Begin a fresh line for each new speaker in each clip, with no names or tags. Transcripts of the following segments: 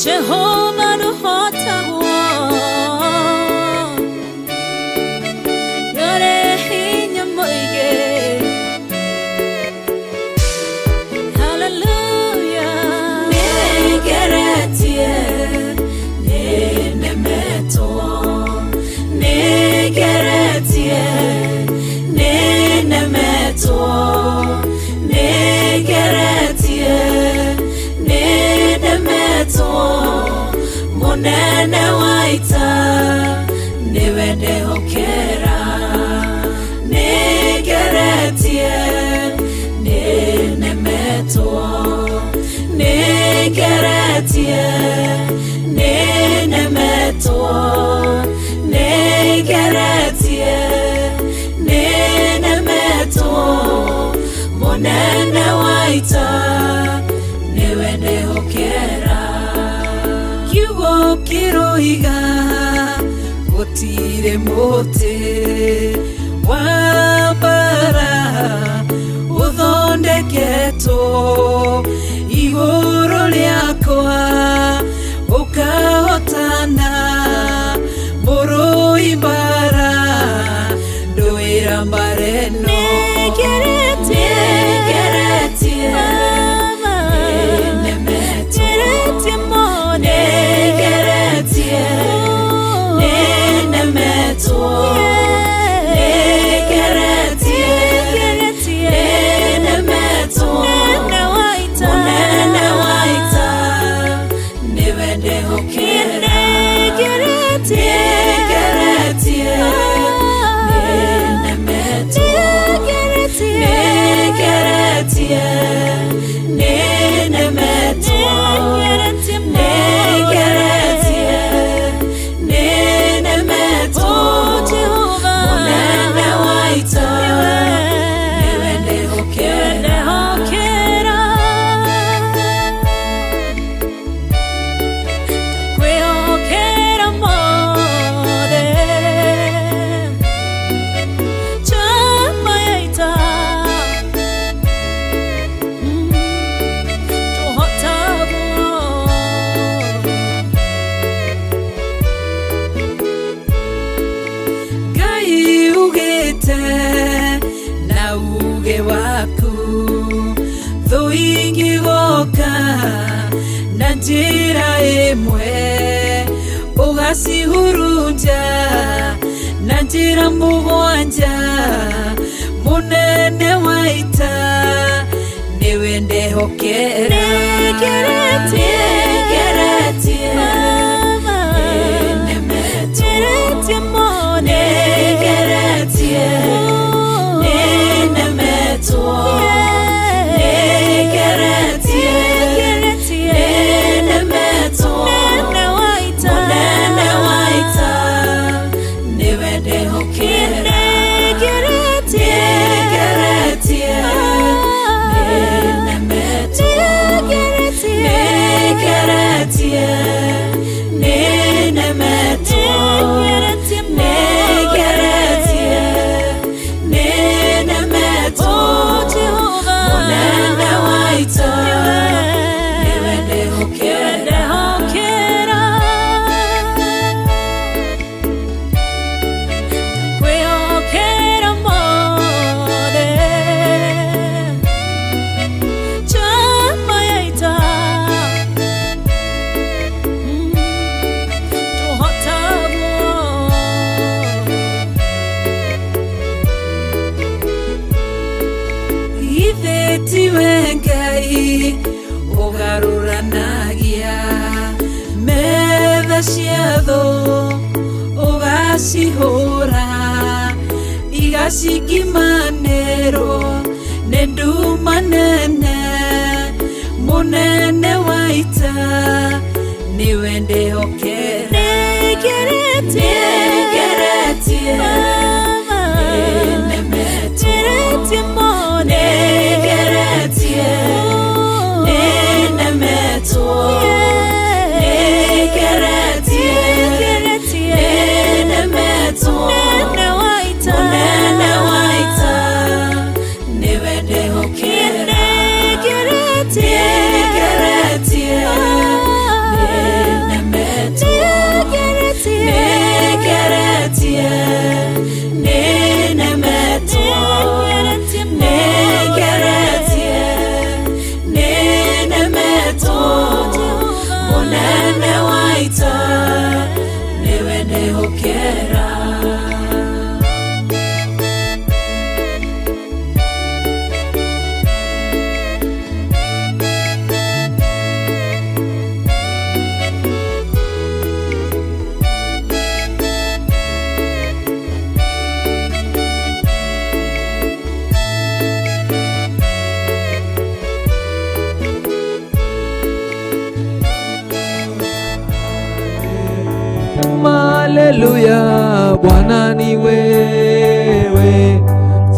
Jehova ndũhotagwo, Nĩũrĩ hinya mũingĩ. Hallelujah.
Nĩngeretie, nĩnemetwo, nĩngeretie, nĩnemetwo, nĩngeretie, nĩnemetwo, mũnene wa ita nĩwe ndehokera. Nĩngeretie, nĩnemetwo, nĩngeretie, nĩnemetwo, nĩngeretie, nĩnemetwo, mũnene wa ita nĩwe ndehokera. Kiugo kĩroiga gũtirĩ mũtĩ wa mbara ũthondeketwo igũrũ rĩakwa ũkahotana, mũrũi mbara ndũĩra mbara ĩno.
Nĩngeretie,
Nĩngeretie,
Baba,
nĩnemetwo,
ngeretie mũno.
Nĩngeretie, nĩnemetwo, nĩngeretie,
Nĩngeretie,
nĩnemetwo,
Mũnene wa ita.
Mũnene wa ita nĩwe ndehokera.
Nĩngeretie,
Nĩngeretie, nĩnemetwo,
Nĩngeretie,
nĩngeretie, nĩnemetwo,
Nĩngeretie mũno.
Nĩngeretie, nĩnemetwo,
Oh, Jehova,
mũnene wa ita
nĩwe
nĩwe ndehokera.
Ndehokera. Kwĩhokera mothe. Njamba ya ita. Tũhotagwo.
Ngai ugĩte na uge waku thũ ingĩgoka na njĩra ĩmwe ũgacihurunja na njĩra mũgwanja, mũnene wa ita nĩwe ndehokera.
Nĩngeretie,
Nĩngeretie,
Baba,
nĩnemetwo,
ngeretie mũno.
Nĩngeretie, nĩnemetwo, nĩngeretie,
Nĩngeretie,
nĩnemetwo,
Mũnene wa ita.
Mũnene wa ita nĩwe ndehokera.
Nĩngeretie,
Nĩngeretie, nĩnemetwo,
Nĩngeretie,
nĩngeretie, nĩnemetwo,
Nĩngeretie mũno.
Nĩngeretie, nĩnemetwo,
Oh, Jehova,
mũnene wa ita
nĩwe
nĩwe ndehokera.
Ndehokera. Kwĩhokera mothe. Njamba ya ita. Tũhotagwo.
Ithe tiwe Ngai ũgarũranagia metha cia thũ, ũgacihũra igacikimanĩrwo nĩ nduma nene, mũnene wa ita nĩwe ndehokera.
Nĩngeretie,
Nĩngeretie,
Baba,
nĩnemetwo,
ngeretie mũno.
Nĩngeretie, nĩnemetwo, nĩngeretie,
Nĩngeretie,
nĩnemetwo,
Mũnene wa ita.
Mũnene wa ita nĩwe ndehokera.
Nĩngeretie,
Nĩngeretie, Nĩngeretie, nĩnemetwo, nĩngeretie, nĩnemetwo, mũnene wa ita nĩwe ndĩhokera.
Haleluya, Bwana ni wewe,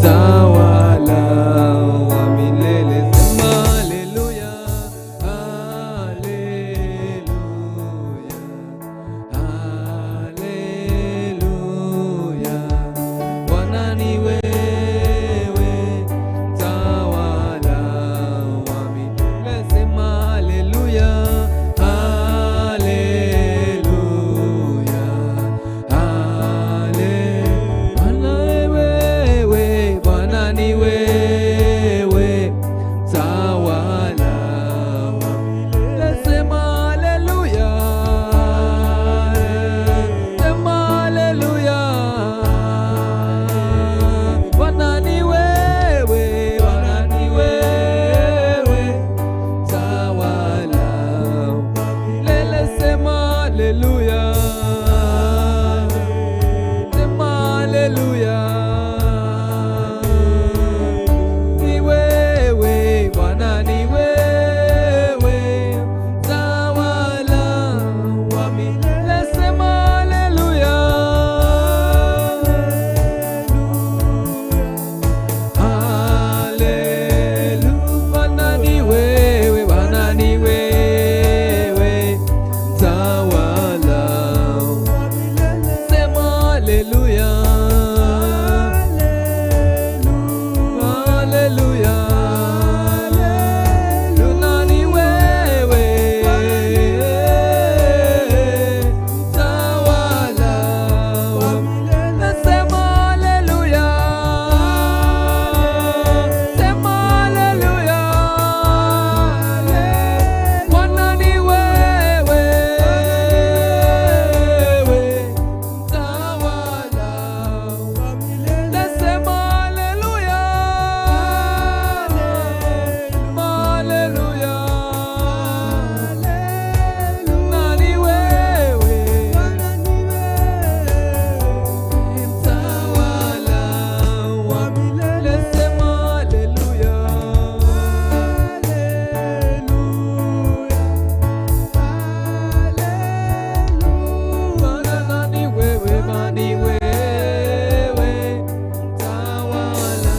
tawala wa milele. Sema haleluya, haleluya, haleluya. Bwana ni wewe, tawala wa milele. Sema haleluya, haleluya. Bwana wewe, Bwana ni wewe, tawala wa milele. Sema haleluya, sema haleluya. Bwana ni wewe, Bwana ni wewe, tawala wa milele. Sema haleluya, sema haleluya. Ni wewe Bwana, ni wewe, tawala wa milele. Sema haleluya, haleluya. Bwana ni wewe, Bwana ni wewe, tawala wa milele. Sema haleluya, haleluya. Bwana ni wewe, tawala wa milele. Sema haleluya, sema haleluya. Bwana ni wewe, tawala wa milele. Sema haleluya, haleluya. Bwana ni wewe, mtawala wa milele. Sema haleluya, Bwana ni wewe, Bwana ni wewe, mtawala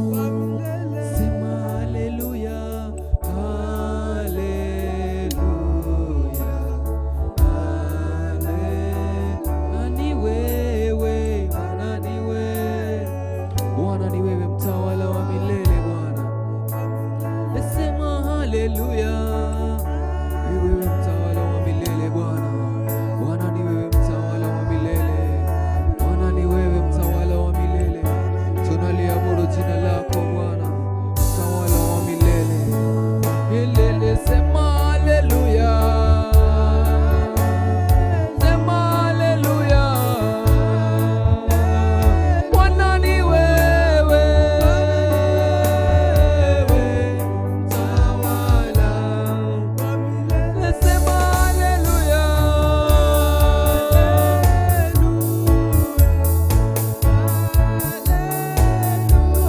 wa milele. Sema haleluya, haleluya, haleluya. Ni wewe, Bwana ni wewe, Bwana ni wewe, mtawala wa milele Bwana. Nasema haleluya, ni wewe mtawala wa milele Bwana. Bwana ni wewe mtawala wa milele, Bwana ni wewe mtawala wa milele. Tunaliabudu jina lako Bwana, mtawala wa milele milele. Sema haleluya, sema haleluya. Bwana ni wewe, mtawala wa milele. Sema haleluya,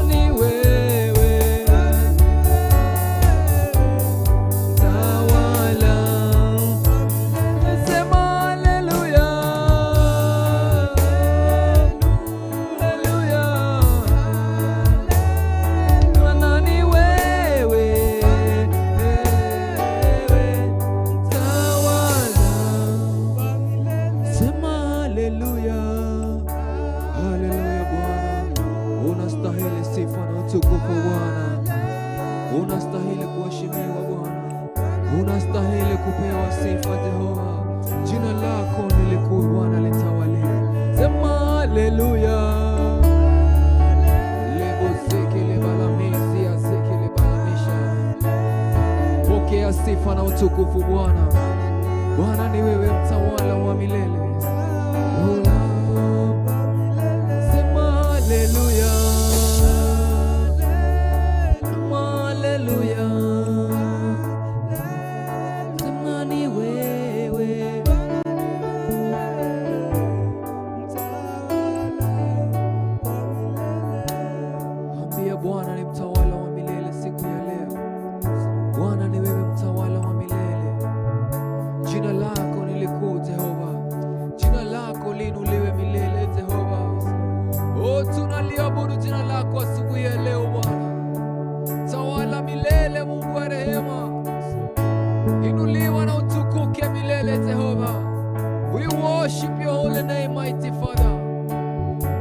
ni wewe tawala. Sema haleluya, haleluya. Bwana ni wewe, tawala. Sema haleluya, haleluya Bwana, unastahili sifa na utukufu Bwana, unastahili kuheshimiwa Bwana, unastahili kupewa sifa Jehova. Jina lako ni likuu Bwana, litawalie. Sema Haleluya. Lebo sekele balamisi asekele balamisha. Pokea sifa na utukufu Bwana. Bwana ni wewe mtawala wa milele. Ula. Sema haleluya. Sema haleluya. Sema ni wewe. Ambia Bwana ni mtawala wa milele siku ya leo. Bwana ni wewe mtawala wa milele. Jina lako ni likuu Jehova. Jina lako liinuliwe milele Jehova. Oh, tunaliabudu jina lako asubuhi ya leo Bwana. Tawala milele, Mungu wa rehema. Inuliwa na utukuke milele Jehova. We worship your holy name, mighty Father.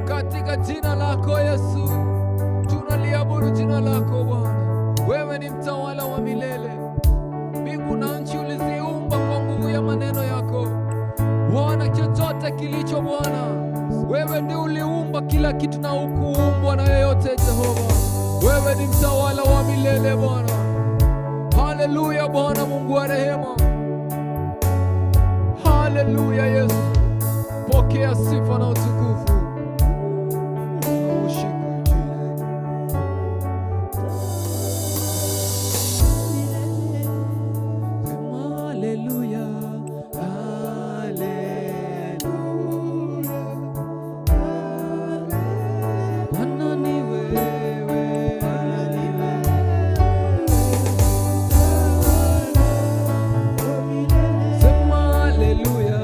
Katika jina lako Yesu, tunaliabudu jina lako Bwana. Wewe ni mtawala wa milele. Mbingu na nchi uliziumba kwa nguvu ya maneno yako Bwana. Chochote kilicho Bwana, wewe ndiye uliumba kila kitu na hukuumbwa na yeyote Jehova. Wewe ni mtawala wa milele Bwana. Haleluya Bwana Mungu wa rehema. Haleluya Yesu, pokea sifa na utukufu. Worship you, Jesus. Sema haleluya, haleluya. Bwana ni wewe, Bwana ni wewe. Sema haleluya.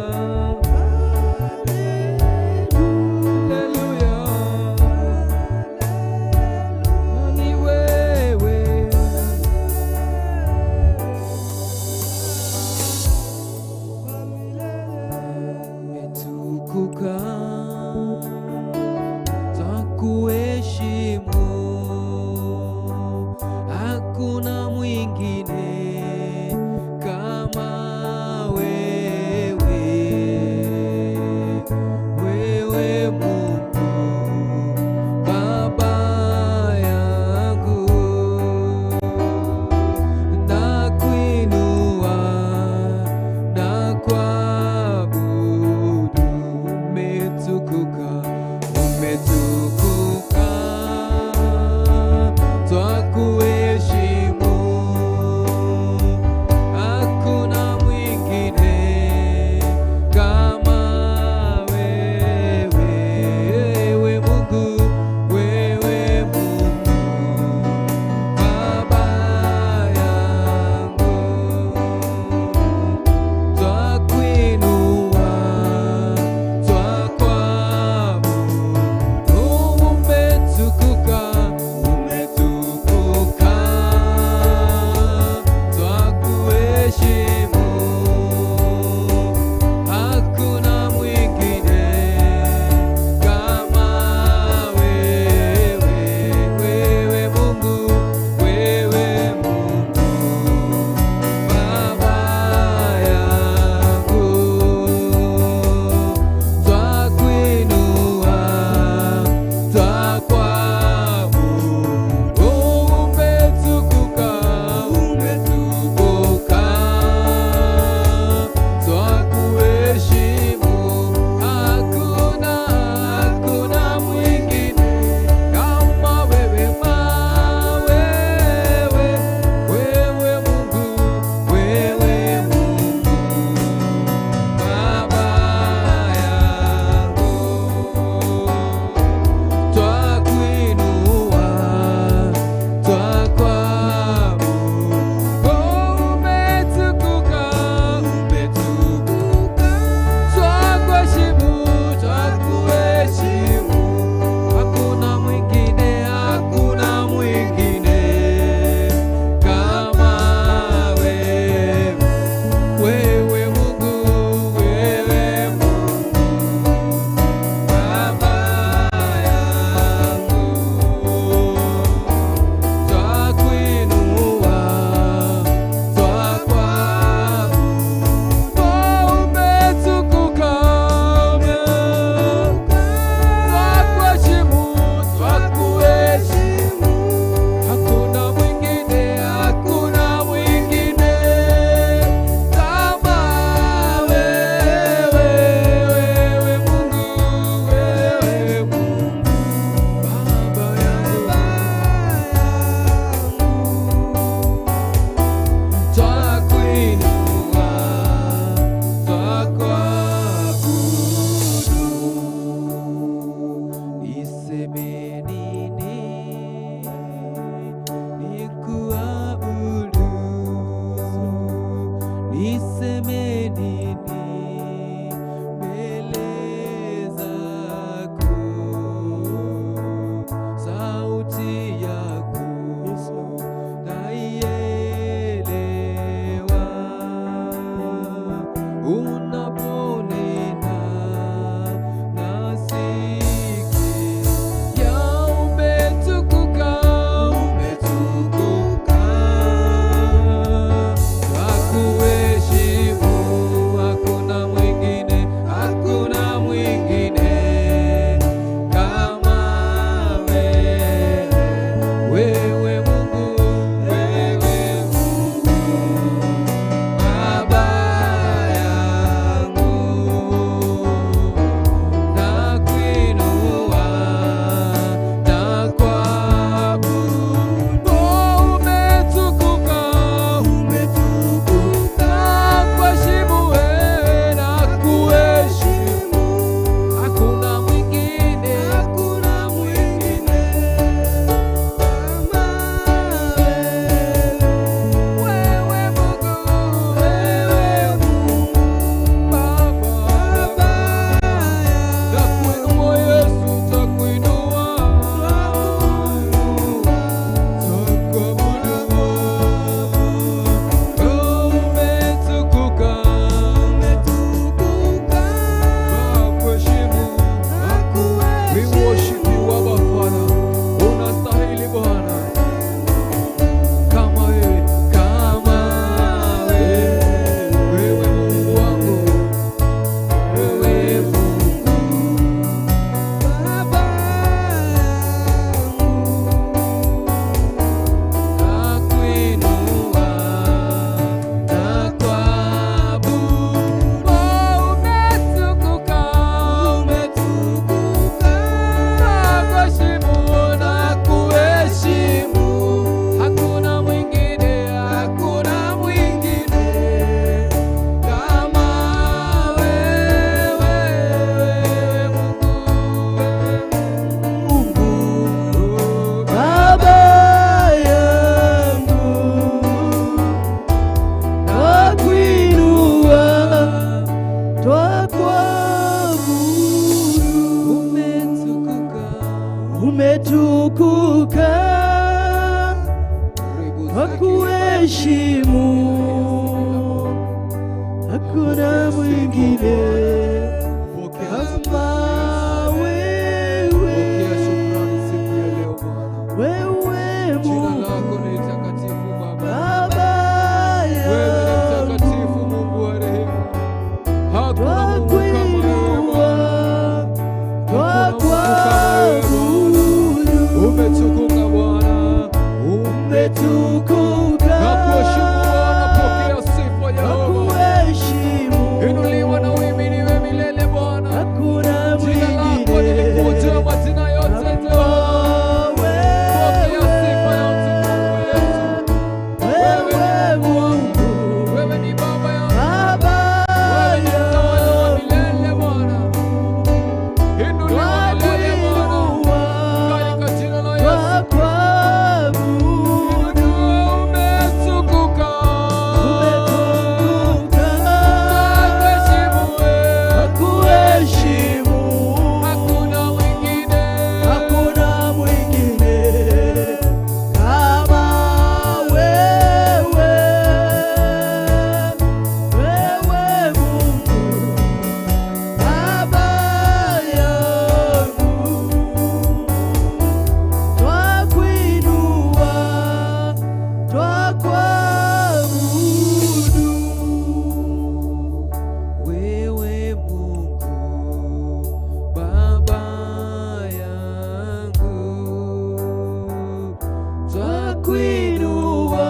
Niseme nini mbele zako? Sauti yako naielewa, unaponena nasikia. Umetukuka, umetukuka, nakuheshimu, hakuna mwingine, hakuna mwingine kama wewe. Wewe Mungu, wewe Mungu, Baba yangu, nakuinua, nakuabudu. Umetukuka, umetukuka, nakuheshimu wewe, nakuheshimu. Hakuna mwingine, hakuna mwingine kama wewe. Wewe Mungu, wewe Mungu, Baba, nakuinua Yesu, takuinua, takuabudu. Umetukuka, umetukuka, nakuheshimu. We worship you, Abba Father. Unastahili Bwana. Kama wewe, kama wewe, wewe Mungu wangu, wewe Mungu, Baba yangu, nakuinua, nakuabudu. Umetukuka, umetukuka, nakuheshimu, nakuheshimu. Hakuna mwingine, hakuna mwingine kama wewe, wewe Mungu, Mungu,
Baba yangu, nakuinua, twakuabudu.
Umetukuka,
Umetukuka, twakuheshimu, hakuna mwingine kama
Pokea
wewe.
shukrani siku ya leo Bwana.
Wewe
Jina
Mungu
lako ni takatifu Baba.
Baba
Wewe ni
yangu,
mtakatifu Mungu wa rehema. Hakuna Mungu kama wewe Bwana.
twakuinua,
Hakuna Mungu kama wewe Bwana.
twakuabudu.
Umetukuka Bwana.
Umetukuka,
Nakuheshimu Bwana, pokea sifa Yehova.
twakuheshimu,
Inuliwa na uhimidiwe milele Bwana.
hakuna
Jina lako
mwingine
ni kuu juu ya majina yote Jehova.
kama
Pokea sifa ya utukufu Yesu.
wewe. Wewe Mungu,
Wewe ni Baba yangu.
Baba
Wewe ni mtawala wa
yangu,
milele Bwana. Inuliwa milele Bwana.
twakuinua,
Katika jina la Yesu.
twakuabudu.
Umetukuka.
Umetukuka,
Nakuheshimu wewe.
twakuheshimu,
Hakuna mwingine.
hakuna mwingine kama wewe. Wewe Mungu, Baba yangu, twakuinua, twakuabudu.
Wewe Mungu Baba yangu, twakuinua,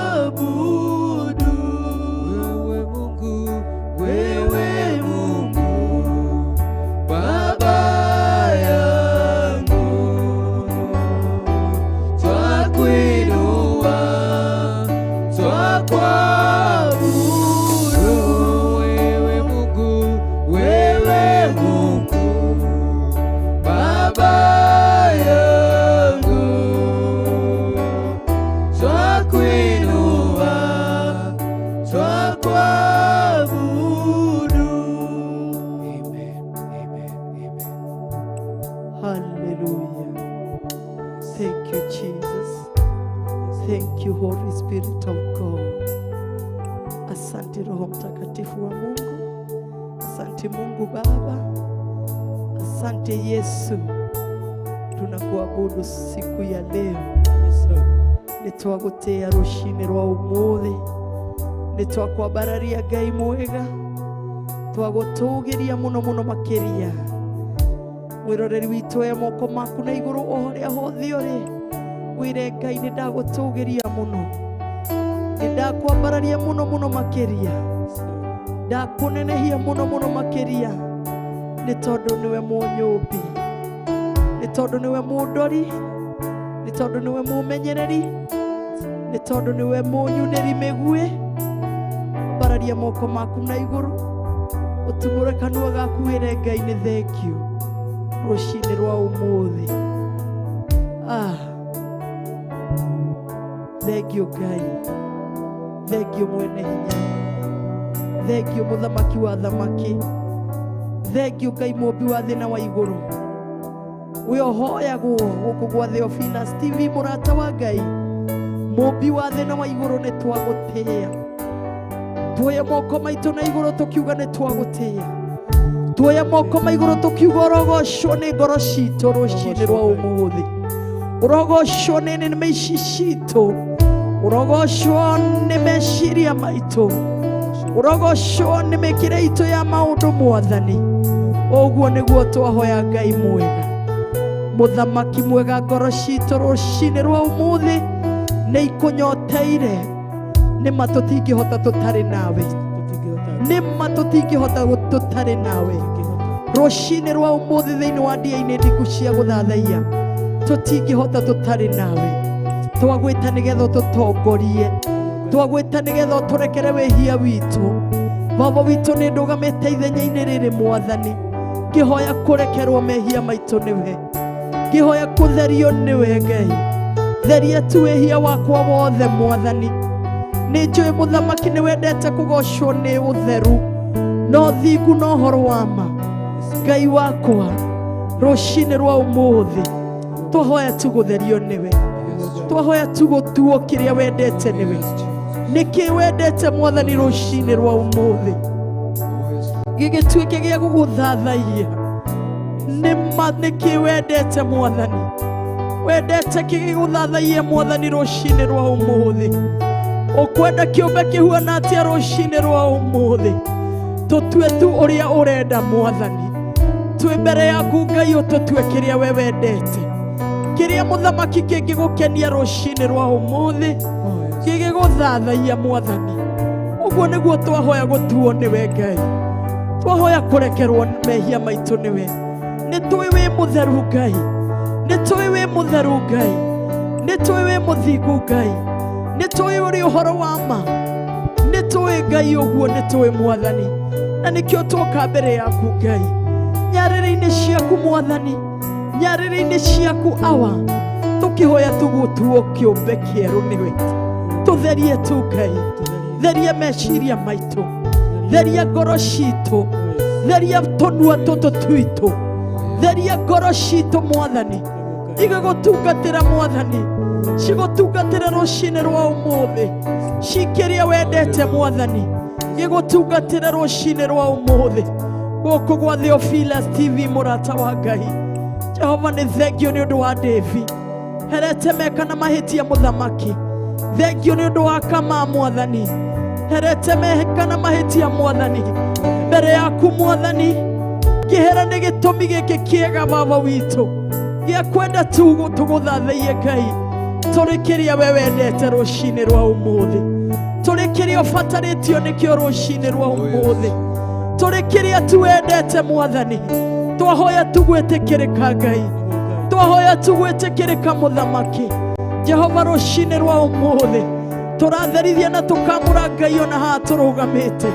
twakuabudu. Wewe Mungu, wewe Mungu Baba yangu, twakuinua, twakuabudu. Wewe Mungu, wewe Mungu Baba yangu, twakuinua,
Spirit of God. Asante Roho Mtakatifu wa Mungu. Asante Mungu Baba. Asante Yesu. Tunakuabudu siku ya leo.
Yes, Lord.
Nĩ twagũtĩĩa rũcinĩ rwa ũmũthĩ, nĩ twakwambararia Ngai mwega, twagũtũgĩria mũno mũno makĩria. Mwĩroreri witũ, oya moko maku na igũrũ o harĩa hothe ũrĩ, wĩre Ngai, nĩ ndagũtũgĩria mũno, nĩ ndakwambararia mũno mũno makĩria,
Yes, Lord.
ndakũnenehia mũno mũno makĩria, nĩ tondũ nĩwe mũnyũmbi, nĩ tondũ nĩwe mũndori, nĩ tondũ nĩwe mũmenyereri, nĩ tondũ nĩwe mũnyunĩri mĩguĩ. Ambararia moko maku na igũrũ, ũtumũre kanua gaku, wĩre Ngai nĩ thengiũ rũcinĩ rwa ũmũthĩ. Ah, thengiũ Ngai, thengiũ mwene hinya, thengiũ mũthamaki wa thamaki, thengiũ Ngai mũmbi wa thĩ na wa igũrũ, we ũhoyagwo gũkũ gwa Theophilus TV. Mũrata wa Ngai, mũmbi wa thĩ na wa igũrũ, nĩ twagũtĩĩa. Tuoye moko maitũ na igũrũ tũkiuga nĩ twagũtĩĩa. Tuoye moko ma igũrũ tũkiuga ũrogocwo nĩ ngoro citũ rũcinĩ rwa ũmũthĩ, ũrogocwo nĩ nĩmĩ ici citũ, ũrogocwo nĩ meciria maitũ, ũrogocwo nĩ mĩkĩre itũ ya maũndũ. Mwathani, ũguo nĩguo twahoya. Ngai mwega, mũthamaki mwega, ngoro citũ rũcinĩ rwa ũmũthĩ nĩ ikũnyoteire. Nĩ ma tũtingĩhota tũtarĩ nawe. Nĩ ma tũtingĩhota tũtarĩ nawe. Rũcinĩ rwa ũmũthĩ, thĩinĩ wa ndia-inĩ ndiku cia gũthathaiya, tũtingĩhota tũtarĩ nawe. Twagwĩta nĩgetha ũtũtongorie, twagwĩta nĩgetha ũtũrekere wĩhia witũ. Baba witũ, nĩ ndũgamĩte ithenya-inĩ rĩrĩ, Mwathani, ngĩhoya kũrekerwo mehia maitũ nĩwe, ngĩhoya kũtherio nĩwe. Ngai, theria tu wĩhia wakwa wothe. Mwathani, nĩ njũĩ mũthamaki nĩ wendete kũgocwo nĩ ũtheru no thingu na ũhoro wa ma. Ngai wakwa, rũcinĩ rwa ũmũthĩ twahoya tu gũtherio nĩwe, twahoya tu gũtuo kĩrĩa wendete nĩwe. Nĩkĩ wendete, Mwathani, rũcinĩ rwa ũmũthĩ gĩgĩtuĩke gĩa gũgũthathaiya? Nĩ ma nĩkĩ wendete, Mwathani, wendete kĩgĩgũthathaiye? Mwathani, rũcinĩ rwa ũmũthĩ ũkwenda kĩũmbe kĩhuana atĩa rũcinĩ rwa ũmũthĩ? Tũtue tu ũrĩa ũrenda. Mwathani, twĩ mbere yaku. Ngai, ũtũtue kĩrĩa we wendete, kĩrĩa mũthamaki kĩngĩgũkenia rũcinĩ rwa ũmũthĩ gĩgĩgũthathaiya. Mwathani, ũguo nĩguo twahoya gũtuo nĩwe. Ngai, twahoya kũrekerwo mehia maitũ nĩwe. Nĩ tũĩ wĩ mũtheru, Ngai, nĩ tũĩ wĩ mũtheru. Ngai, nĩ tũĩ wĩ mũthingu. Ngai, nĩ tũĩ ũrĩ ũhoro wa ma. Nĩ tũĩ, Ngai, ũguo nĩ tũĩ, Mwathani, na nĩkĩo twoka mbere yaku, Ngai, nyarĩrĩ-inĩ ciaku. Mwathani, nyarĩrĩ-inĩ ciaku, awa, tũkĩhoya tũgũtuo kĩũmbe kĩerũ nĩwe. Tũtherie tu, Ngai. Theria meciria maitũ, theria ngoro citũ, theria tũnua tũtũ twitũ, theria ngoro citũ, Mwathani, igĩgũtungatĩra. Mwathani, cigũtungatĩre rũcinĩ rwa ũmũthĩ, cikĩrĩa wendete. Mwathani, gĩgũtungatĩre rũcinĩ rwa ũmũthĩ gũkũ gwa Theophilus TV. Mũrata wa Ngai, Jehova, nĩ thengio nĩ ũndũ wa Devi herete meka na mahĩtia. Mũthamaki, thengio nĩ ũndũ wa kama. Mwathani, herete meka na mahĩtia. Mwathani, mbere yaku, Mwathani, ngĩhera nĩ gĩtũmi gĩkĩ kĩega, Baba witũ, gĩa kwenda tu tũgũthathaiye. Ngai, tũrĩ kĩrĩa we wendete rũcinĩ rwa ũmũthĩ, tũrĩ kĩrĩa ũbatarĩtio nĩkĩo rũcinĩ rwa ũmũthĩ, tũrĩ kĩrĩa tu wendete. Mwathani, twahoya tu gwĩtĩkĩrĩka. Ngai, twahoya tu gwĩtĩkĩrĩka. Mũthamaki Jehova, rũcinĩ rwa ũmũthĩ tũratherithia na tũkamũra. Ngai, ona haha tũrũgamĩte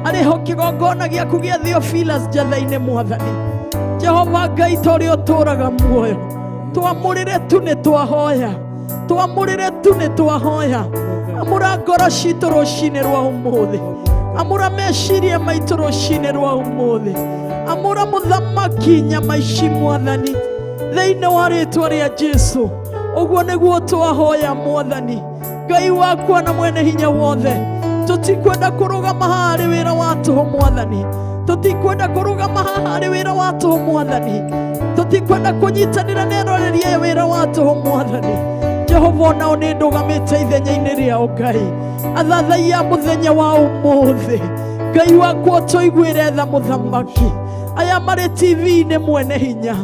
arĩho kĩgongona gĩaku gĩa Theophilus njatha-inĩ. Mwathani Jehova Ngai, ta ũrĩa ũtũũraga muoyo, twamũrĩre tu, nĩ twahoya twamũrĩre tu, nĩ twahoya. Amũra ngoro citũ rũcinĩ rwa ũmũthĩ, amũra meciria maitũ rũcinĩ rwa ũmũthĩ, amũra, mũthamaki, nyama ici. Mwathani, thĩinĩ wa rĩtwa rĩa Jesu, ũguo nĩguo twahoya. Mwathani. Ngai wakwa na mwene hinya wothe, tũtikwenda kũrũgama haha harĩ wĩra wa tũhũ mwathani, tũtikwenda kũrũgama haha harĩ wĩra wa tũhũ mwathani, tũtikwenda kũnyitanĩra na eroreri aya wĩra wa tũhũ mwathani. Jehova, onao nĩ ndũgamĩte ithenya-inĩ rĩao Ngai, athathaiya mũthenya wa ũmũthĩ. Ngai wakwa, tũiguĩre tha mũthamaki. Aya marĩ TV-inĩ mwene hinya,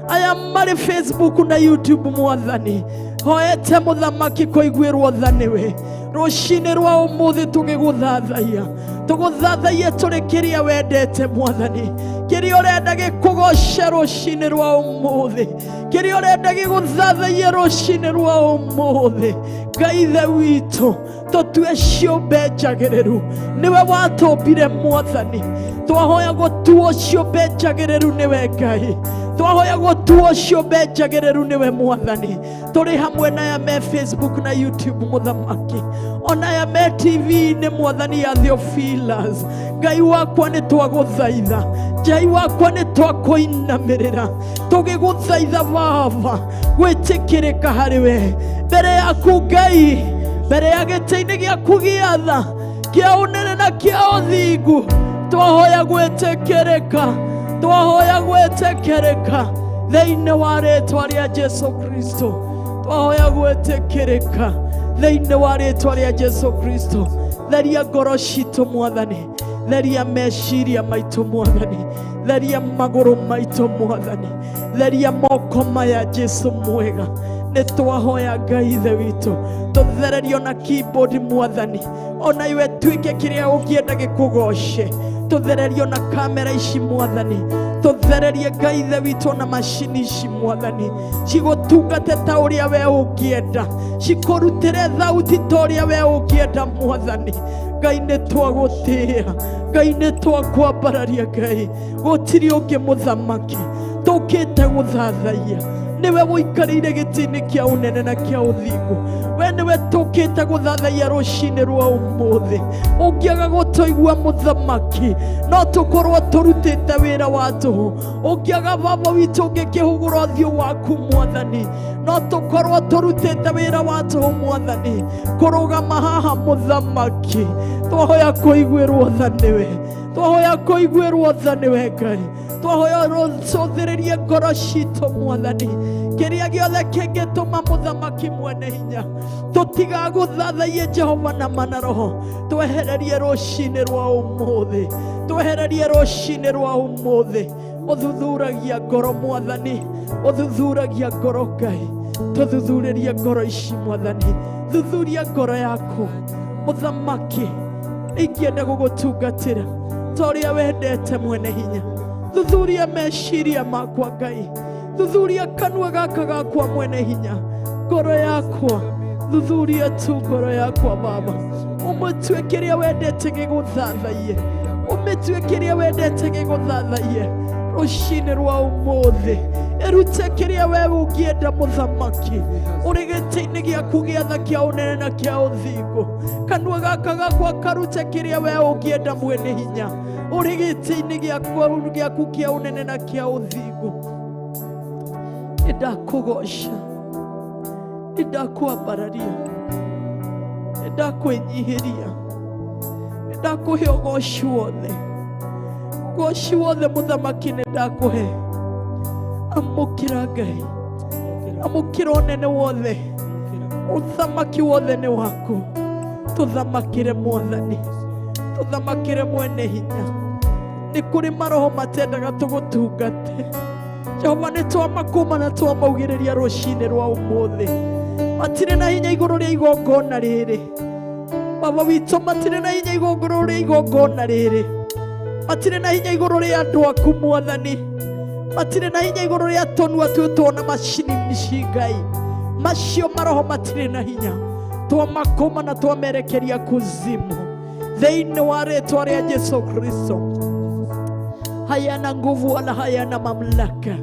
aya marĩ Facebook na YouTube mwathani, hoete mũthamaki kũiguĩrwo tha nĩwe. Rũcinĩ rwa ũmũthĩ tũgĩgũthathaiya, tũgũthathaiye tũrĩ kĩrĩa wendete mwathani, kĩrĩa ũrenda gĩkũgoce rũcinĩ rwa ũmũthĩ, kĩrĩa ũrenda gĩgũthathaiye rũcinĩ rwa ũmũthĩ. Ngai ithe witũ, tũtue ciũmbe njagĩrĩru, nĩwe watũmbire mwathani. Twahoya gũtuo ciũmbe njagĩrĩru nĩwe Ngai, twahoya gũtuo ciũmbe njagĩrĩru nĩwe mwathani. Tũrĩ hamwe na aya me Facebook na YouTube mũthamaki, ona aya me TV-inĩ mwathani ya Theophilus. Ngai wakwa, nĩ twagũthaitha. Ngai wakwa, nĩ twakũinamĩrĩra tũgĩgũthaitha Baba, gwĩtĩkĩrĩka harĩ we mbere yaku Ngai, mbere ya gĩtĩ-inĩ gĩaku gĩa tha, kĩa ũnene na kĩa ũthingu. Twahoya gwĩtĩkĩrĩka, twahoya gwĩtĩkĩrĩka thĩinĩ wa rĩtwa rĩa Jesu Kristo, twahoya gwĩtĩkĩrĩka thĩinĩ wa rĩtwa rĩa Jesu Kristo. Theria ngoro citũ mwathani, theria meciria maitũ mwathani, theria magũrũ maitũ mwathani, theria moko maya Jesu mwega. Nĩ twahoya Ngai ithe witũ, tũthererio na keyboard mwathani, ona iwe tuĩke kĩrĩa ũngĩenda gĩkũgoce. Tũthererio na kamera ici mwathani, tũthererie Ngai ithe witũ na macini ici mwathani, cigũtungate ta ũrĩa we ũngĩenda, cikũrutĩre thauti ta ũrĩa we ũngĩenda mwathani. Ngai, nĩ twagũtĩĩa. Ngai, nĩ twakwambararia. Ngai, gũtirĩ ũngĩ mũthamaki tũkĩte gũthathaiya, nĩwe ũikarĩire gĩtĩ-inĩ kĩa ũnene na kĩa ũthingu. We nĩwe tũkĩte gũthathaiya rũcinĩ rwa ũmũthĩ. Ũngĩaga gũtũigua mũthamaki, no tũkorwo tũrutĩte wĩra wa tũhũ. Ũngĩaga Baba witũ, ũngĩkĩhũgũra ũthiũ waku mwathani, no tũkorwo tũrutĩte wĩra wa tũhũ mwathani, kũrũgama haha mũthamaki. Twahoya kũiguĩrwo tha nĩwe, twahoya kũiguĩrwo tha nĩwe Ngai, twahoya rũcũthĩrĩrie ngoro citũ mwathani. Kĩrĩa gĩothe kĩngĩtũma mũthamaki mwene hinya tũtigagũthathaiye Jehova na mana roho, twehererie rũcinĩ rwa ũmũthĩ, twehererie rũcinĩ rwa ũmũthĩ. Ũthuthuragia ngoro mwathani, ũthuthuragia ngoro Ngai, tũthuthurĩrie ngoro ici mwathani. Thuthuria ngoro yaku mũthamaki, ingĩenda gũgũtungatĩra ta ũrĩa wendete mwene hinya. Thuthuria meciria makwa Ngai, thuthuria kanua gaka gakwa mwene hinya, ngoro yakwa, thuthuria tu ngoro yakwa Baba, ũmĩtue kĩrĩa wendete gĩgũthathaiye, ũmĩtue kĩrĩa wendete gĩgũthathaiye rũcinĩ rwa ũmũthĩ. Ĩrute kĩrĩa we ũngĩenda mũthamaki, ũrĩ gĩtĩ-inĩ gĩaku gĩa tha, kĩa ũnene na kĩa ũthingu. Kanua gaka gakwa karute kĩrĩa we ũngĩenda mwene hinya, ũrĩ gĩtĩ-inĩ gĩaku kĩa ũnene na kĩa ũthingu. Nĩ ndakũgoca, nĩ ndakwambararia, nĩ ndakwĩnyihĩria, nĩ ndakũhe ũgoci wothe, ũgoci wothe mũthamaki, nĩ ndakũhe. Amũkĩra Ngai, amũkĩra ũnene wothe, ũthamaki wothe nĩ waku. Tũthamakĩre mwathani, tũthamakĩre mwene hinya. Nĩ kũrĩ maroho matendaga tũgũtungate Jehova, nĩ twamakũma na twamaugĩrĩria rũcinĩ rwa ũmũthĩ. Matirĩ na hinya igũrũ rĩa igongona rĩrĩ Baba witũ, matirĩ na hinya igũrũ rĩa igongona rĩrĩ, matirĩ na hinya igũrũ rĩa andũ aku mwathani, matirĩ na hinya igũrũ rĩa tũnua twĩtwo na macini ici Ngai. Macio maroho matirĩ na hinya, twamakũma na twamerekeria kuzimu thĩinĩ wa rĩtwa rĩa Jesu Kristo. Hayana nguvu wala hayana mamlaka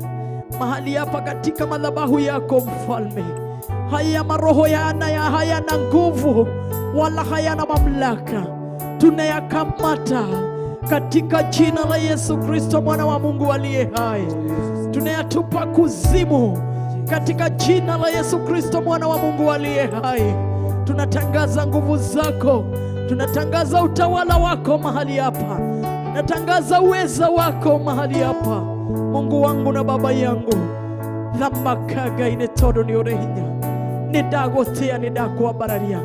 mahali hapa katika madhabahu yako mfalme. Haya maroho yana ya hayana nguvu wala hayana mamlaka, tunayakamata katika jina la Yesu Kristo mwana wa Mungu aliye hai, tunayatupa kuzimu katika jina la Yesu Kristo mwana wa Mungu aliye hai. Tunatangaza nguvu zako, tunatangaza utawala wako mahali hapa, tunatangaza uweza wako mahali hapa. Mungu wangu na baba yangu, thamakaga nĩ tondũ nĩ ũrĩ hinya. Nĩ ndagũtĩa, nĩ ndakwambararia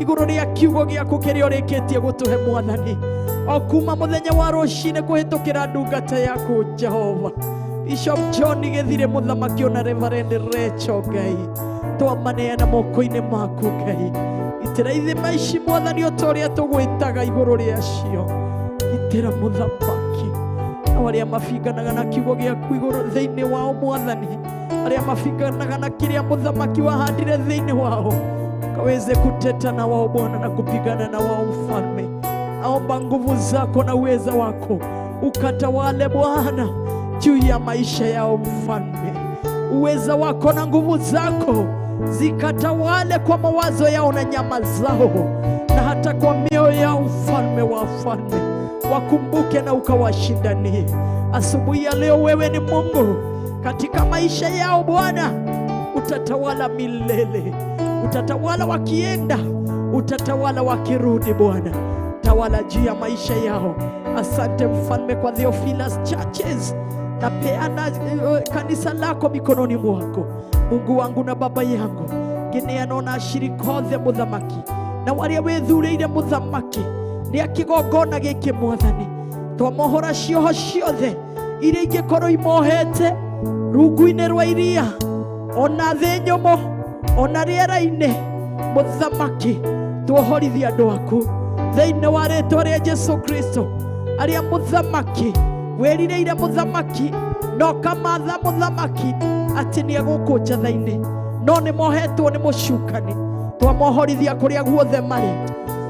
igũrũ rĩa kiugo gĩaku kĩrĩa ũrĩkĩtie gũtũhe, Mwathani, o kuma mũthenya wa rũcinĩ kũhĩtũkĩra ndungata yaku Jehova Bishop John Gĩthire mũthamaki, ona Reverend Rachel. Ngai, twamaneana moko-inĩ maku. Ngai, itĩra ithima ici, Mwathani, o ta ũrĩa tũgwĩtaga igũrũ rĩacio. Itĩra, mũthamaki, na arĩa mabinganaga na kiugo gĩaku igũrũ thĩinĩ wao, Mwathani, arĩa mabinganaga na kĩrĩa mũthamaki wahandire thĩinĩ wao, kaweze kuteta na wao, Bwana, na kupigana na wao. Mfalme, naomba nguvu zako na uweza wako ukatawale, Bwana, juu ya maisha yao. Mfalme, uweza wako na nguvu zako zikatawale kwa mawazo yao na nyama zao na hata kwa mioyo yao. Mfalme wa wafalme, wakumbuke na ukawashindanie asubuhi ya leo. Wewe ni Mungu katika maisha yao, Bwana, utatawala milele, utatawala wakienda, utatawala wakirudi. Bwana, tawala juu ya maisha yao. Asante Mfalme kwa Theophilus Churches, napeana kanisa lako mikononi mwako, Mungu wangu na baba yangu. Ngineana ona ashirika othe, mũthamaki, na warĩa wĩthurĩire, mũthamaki, nĩ akĩgongona gĩkĩ. Mwathani, twamohora cioho ciothe iria ingĩkorwo imohete rungu-inĩ rwa iria, ona thĩ nyũmũ, ona rĩera-inĩ. Mũthamaki, tuohorithia andũ aku thĩinĩ wa rĩtwa rĩa Jesu Kristo. Arĩa, mũthamaki, wĩrirĩire, mũthamaki, no kamatha, mũthamaki, atĩ nĩ egũkũ njatha-inĩ, no nĩ mohetwo nĩ mũcukani, twamohorithia kũrĩa guothe marĩ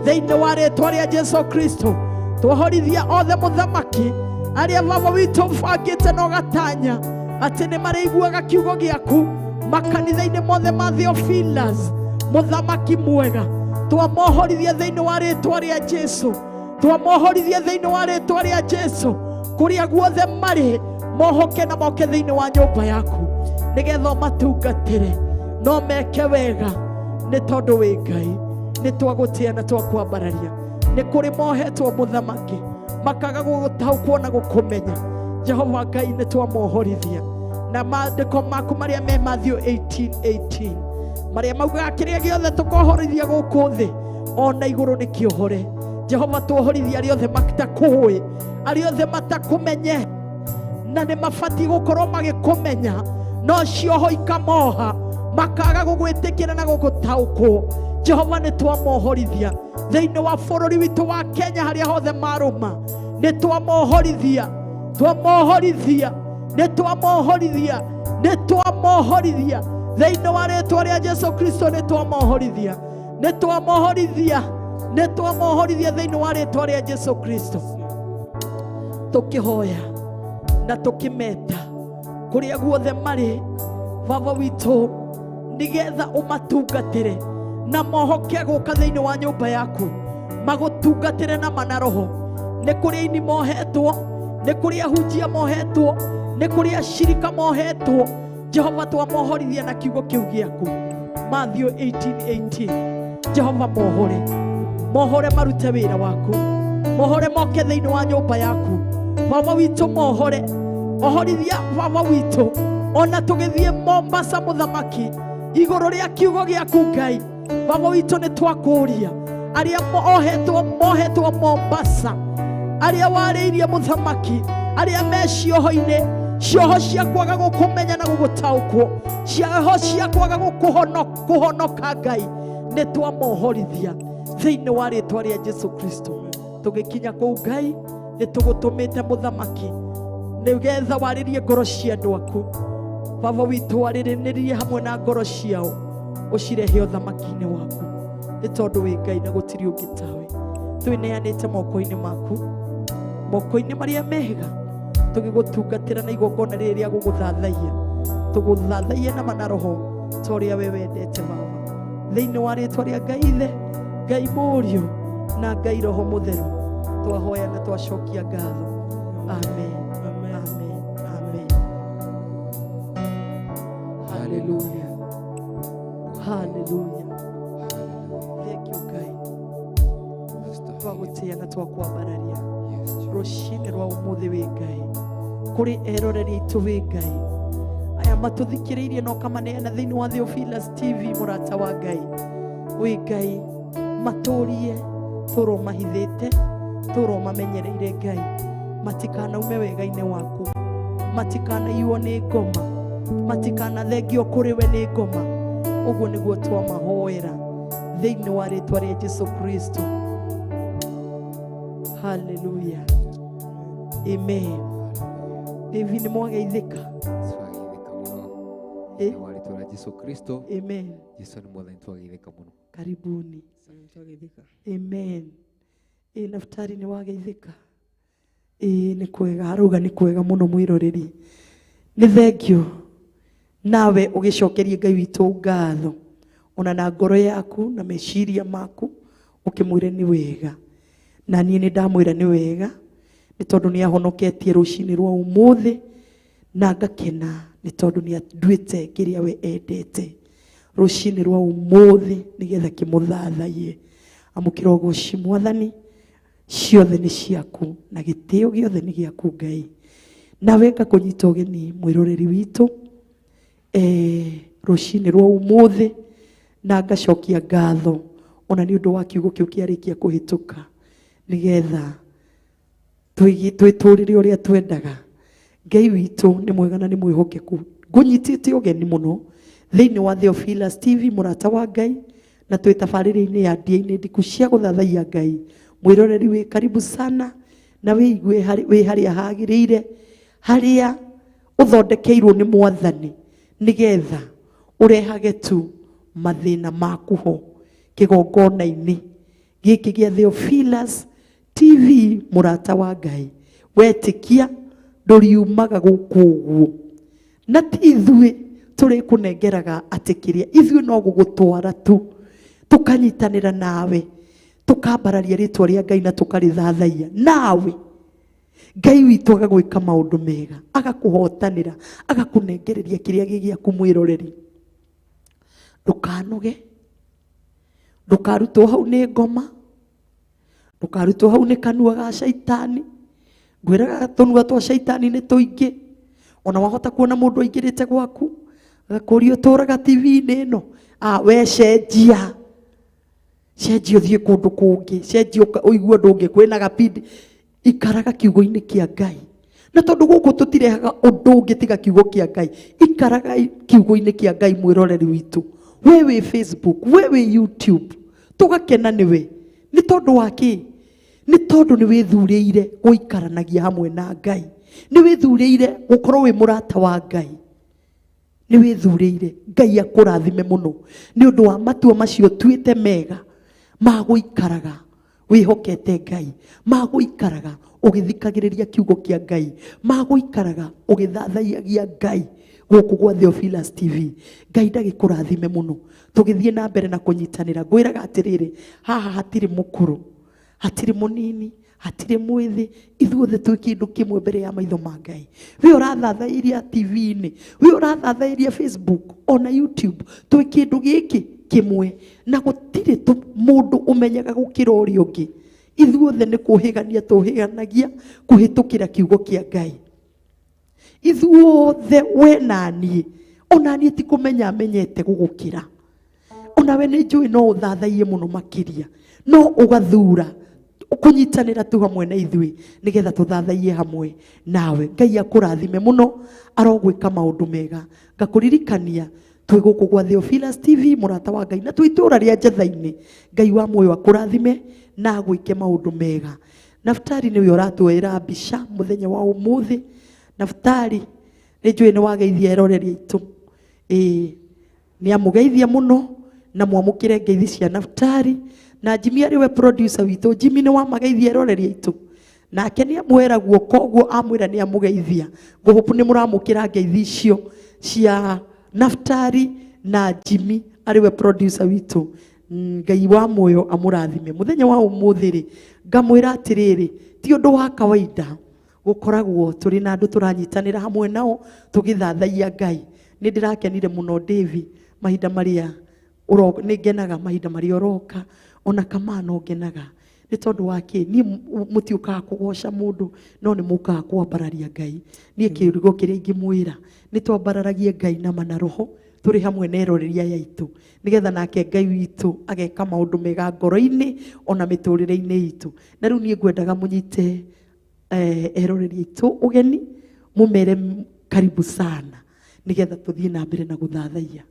thĩinĩ wa rĩtwa rĩa Jesu Kristo. Twohorithia othe, mũthamaki, arĩa baba witũ bangĩte na ũgatanya atĩ nĩ marĩiguaga kiugo gĩaku makanitha-inĩ mothe ma Theophilus. Mũthamaki mwega, twamohorithia thĩinĩ wa rĩtwa rĩa Jesu, twamohorithia thĩinĩ wa rĩtwa rĩa Jesu. Kũrĩa guothe marĩ, mohoke na moke thĩinĩ wa nyũmba yaku nĩgetha ũmatungatĩre no meke wega, nĩ tondũ wĩ Ngai. Nĩ twagũtĩa na twakwambararia. Nĩ kũrĩ mohetwo, mũthamaki, makaga gũgũtaũkwo na gũkũmenya. Jehova Ngai, nĩ twamohorithia na maandĩko maku marĩa me Matthew 18:18, marĩa maugaga kĩrĩa gĩothe tũkohorithia gũkũ thĩ, ona igũrũ nĩ kĩohore. Jehova, tuohorithia arĩa othe matakũĩ, arĩa othe matakũmenye na nĩ mabatiĩ gũkorwo magĩkũmenya, no cioho ikamoha makaga gũgwĩtĩkĩra na gũgũtaũkwo. Jehova, nĩ twamohorithia thĩinĩ wa bũrũri witũ wa Kenya, harĩa hothe marũma. Nĩ twamohorithia, twamohorithia, nĩ twamohorithia, nĩ twamohorithia thĩinĩ wa rĩtwa rĩa Jesu Kristo. Nĩ twamohorithia, nĩ twamohorithia, nĩ twamohorithia thĩinĩ wa rĩtwa rĩa Jesu Kristo, tũkĩhoya na tũkĩmeta kũrĩa guothe marĩ, baba witũ, nĩgetha ũmatungatĩre na mohoke gũka thĩinĩ wa nyũmba yaku magũtungatĩre na mana roho. Nĩ kũrĩ aini mohetwo, nĩ kũrĩ ahunjia mohetwo, nĩ kũrĩ ashirika mohetwo. Jehova, twamohorithia na kiugo kĩu gĩaku, Matthew 18:18. Jehova, mohore, mohore marute wĩra waku, mohore moke thĩinĩ wa nyũmba yaku. Baba witũ, mohore, ohorithia baba witũ. Ona tũgĩthiĩ Mombasa, mũthamaki, igũrũ rĩa kiugo gĩaku, Ngai baba witũ, nĩ twakũria arĩa mohetwo, mohetwo Mombasa, arĩa warĩirie, mũthamaki, arĩa me cioho-inĩ, cioho cia kwaga gũkũmenya na gũgũtaũkwo, cioho cia kwaga kũhonoka. Ngai, nĩ twamohorithia thĩinĩ wa rĩtwa rĩa Jesu Kristo. Tũgĩkinya kũu, Ngai, nĩ tũgũtũmĩte, mũthamaki, nĩgetha warĩrie ngoro cia andũ aku. Baba witũ, warĩrĩnĩrie hamwe na ngoro ciao, ũcirehe ũthamaki-inĩ waku, nĩ tondũ wĩ Ngai na gũtirĩ ũngĩ tawe. Twĩneanĩte moko-inĩ maku, moko-inĩ marĩa mega, tũgĩgũtungatĩra na igongona rĩrĩ rĩa gũgũthathaiya. Tũgũthathaiye na mana roho ta ũrĩa we wendete, baba, thĩinĩ wa rĩtwa rĩa Ngai Ithe, Ngai Mũriũ na Ngai Roho Mũtheru, twahoya na twacokia ngatho. Amen.
Amen.
Amen, amen.
Hallelujah.
Haleluya.
Hallelujah.
Twagũtĩĩa na twakwambararia
Yes, Jesus.
rũcinĩ rwa ũmũthĩ wĩ Ngai, kũrĩ eroreri aitũ wĩ Ngai, aya matũthikĩrĩirie na ũkamaneana thĩinĩ wa Theophilus TV, mũrata wa Ngai wĩ Ngai, matũrie tũrwo mahithĩte, tũrwo mamenyereire Ngai, matikanaume wega-inĩ waku, matikanaiywo nĩ ngoma, matikanathengio kũrĩ we nĩ ngoma. Ũguo nĩguo twamahoera thĩinĩ wa rĩtwa rĩa Jesu Kristo. Haleluya, amen. David, nĩ mwageithĩka?
Twageithĩka mũno.
Eh?
Thĩinĩ wa rĩtwa rĩa Jesu Kristo.
Amen.
Jesu nĩ mwathani, twageithĩka mũno.
Karibuni.
Twageithĩka.
Amen. Ĩ Naftali, nĩ wageithĩka? Ĩ nĩ kwega, arauga nĩ kwega mũno. Mwĩroreri, nĩ thengio nawe ũgĩcokerie Ngai witũ ngatho ona na ngoro yaku na meciria maku, ũkĩmwĩre nĩ wega. Na niĩ nĩ ndamwĩra nĩ wega, nĩ tondũ nĩ ahonoketie rũcinĩ rwa ũmũthĩ, na ngakena nĩ tondũ nĩ anduĩte kĩrĩa we endete rũcinĩ rwa ũmũthĩ, nĩgetha kĩmũthathaiye. Amũkĩra ũgoci Mwathani, ciothe nĩ ciaku na gĩtĩo gĩothe nĩ gĩaku Ngai. Nawe ngakũnyita ũgeni mwĩroreri witũ rũcinĩ rwa ũmũthĩ, na ngacokia ngatho ona nĩ ũndũ wa kiugo kĩu kĩarĩkia kũhĩtũka, nĩgetha twĩtũrĩre ũrĩa twendaga. Ngai witũ nĩ mwega na nĩ mwĩhokeku. Ngũnyitĩte ũgeni mũno thĩinĩ wa Theophilus TV, mũrata wa Ngai, na twĩ tabarĩra-inĩ ya ndia-inĩ ndiku cia gũthathaiya Ngai. Mwĩroreri, wĩ karibu sana, na wĩigue wĩ harĩa hagĩrĩire, harĩa ũthondekeirwo nĩ Mwathani, nĩgetha ũrehage tu mathĩna maku ho kĩgongona-inĩ gĩkĩ gĩa Theophilus TV. Mũrata wa Ngai, wetĩkia ndũriumaga gũkũ ũguo, na ti ithuĩ tũrĩkũnengeraga atĩ kĩrĩa, ithuĩ no gũgũtwara tu, tũkanyitanĩra nawe, tũkambararia rĩtwa rĩa Ngai na tũkarĩthathaiya nawe. Ngai witũ agagwĩka maũndũ mega, agakũhotanĩra, agakũnengereria kĩrĩa gĩ gĩaku. Mwĩroreri, ndũkanoge, ndũkarutwo hau nĩ ngoma, ndũkarutwo hau nĩ kanua ga caitani. Ngwĩraga tũnua twa caitani nĩ tũingĩ. Ona wahota kuona mũndũ aingĩrĩte gwaku agakũria ũtũraga TV-inĩ ĩno, ah, we cenjia, cenjia ũthiĩ kũndũ kũngĩ, cenjia ũigue ũndũ ũngĩ, kwĩna gabindi. Ikaraga kiugo-inĩ kĩa Ngai, na tondũ gũkũ tũtirehaga ũndũ ũngĩ tiga kiugo kĩa Ngai, ikaraga kiugo-inĩ kĩa Ngai. Mwĩroreri witũ, we wĩ Facebook, we wĩ YouTube, tũgakena nĩwe. Nĩ tondũ wa kĩ? Nĩ tondũ nĩ wĩthurĩire gũikaranagia hamwe na Ngai, nĩ wĩthurĩire gũkorwo wĩ mũrata wa Ngai, nĩ wĩthurĩire. Ngai akũrathime mũno nĩ ũndũ wa matua macio tuĩte mega ma gũikaraga wĩhokete Ngai, ma gũikaraga ũgĩthikagĩrĩria kiugo kĩa Ngai, ma gũikaraga ũgĩthathaiyagia Ngai gũkũ gwa Theophilus TV. Ngai ndagĩkũrathime mũno. Tũgĩthiĩ na mbere na kũnyitanĩra, ngwĩraga atĩrĩrĩ, haha hatirĩ mũkũrũ, hatirĩ mũnini, hatirĩ mwĩthĩ, ithuothe twĩ kĩndũ kĩmwe mbere ya maitho ma Ngai. We ũrathathairia TV-inĩ, we ũrathathairia Facebook ona YouTube, twĩ kĩndũ gĩkĩ kĩmwe, na gũtirĩ mũndũ ũmenyaga gũkĩra ũrĩa ũngĩ. Ithuothe nĩ kũhĩgania tũhĩganagia kũhĩtũkĩra kiugo kĩa Ngai. Ithuothe, we na niĩ, ona niĩ ti kũmenya menyete gũgũkĩra. Ona we nĩ njũĩ no ũthathaiye mũno makĩria, no ũgathura kũnyitanĩra tu hamwe na ithuĩ, nĩgetha tũthathaiye hamwe nawe. Ngai akũrathime mũno, arogwĩka maũndũ mega. Ngakũririkania twĩ gũkũ gwa Theophilus TV, mũrata wa Ngai, na twĩ itũũra rĩa Njatha-inĩ. Ngai wa muoyo akũrathime na agwĩke maũndũ mega. Naftali nĩwe ũratuoera mbica mũthenya wa ũmũthĩ. Naftali, nĩ njũĩ nĩ wageithia eroreri aitũ. Ĩĩ, nĩ amũgeithia mũno, na mwamũkĩre ngeithi cia Naftali na Jimmy arĩ we producer witũ. Jimmy, nĩ wamageithia eroreri aitũ? Nake nĩ amwĩra guoko ũguo, amwĩra nĩ amũgeithia. Ngũhũpu nĩ mũramũkĩra ngeithi icio cia Naftali na Jimmy arĩ we producer witũ. Ngai wa muoyo amũrathime mũthenya wa ũmũthĩ. Rĩ ngamwĩra atĩrĩrĩ, ti ũndũ wa kawaida gũkoragwo tũrĩ na andũ tũranyitanĩra hamwe nao tũgĩthathaiya Ngai. Nĩ ndĩrakenire mũno, Davy, mahinda marĩa nĩ ngenaga mahinda marĩa ũroka, ona kama no ngenaga. Nĩ tondũ wa kĩ? Niĩ mũtiũkaga kũgoca mũndũ, no nĩ mũkaga kwambararia Ngai. Niĩ kĩũrigo kĩrĩa ingĩmwĩra, nĩ twambararagie Ngai na mana roho, tũrĩ hamwe na eroreri aya aitũ, nĩgetha nake Ngai witũ ageka maũndũ mega ngoro-inĩ ona mĩtũrĩre-inĩ itũ. Na rĩu niĩ ngwendaga mũnyite eroreri aitũ ũgeni, mũmere karibu sana, nĩgetha tũthiĩ na mbere na gũthathaiya.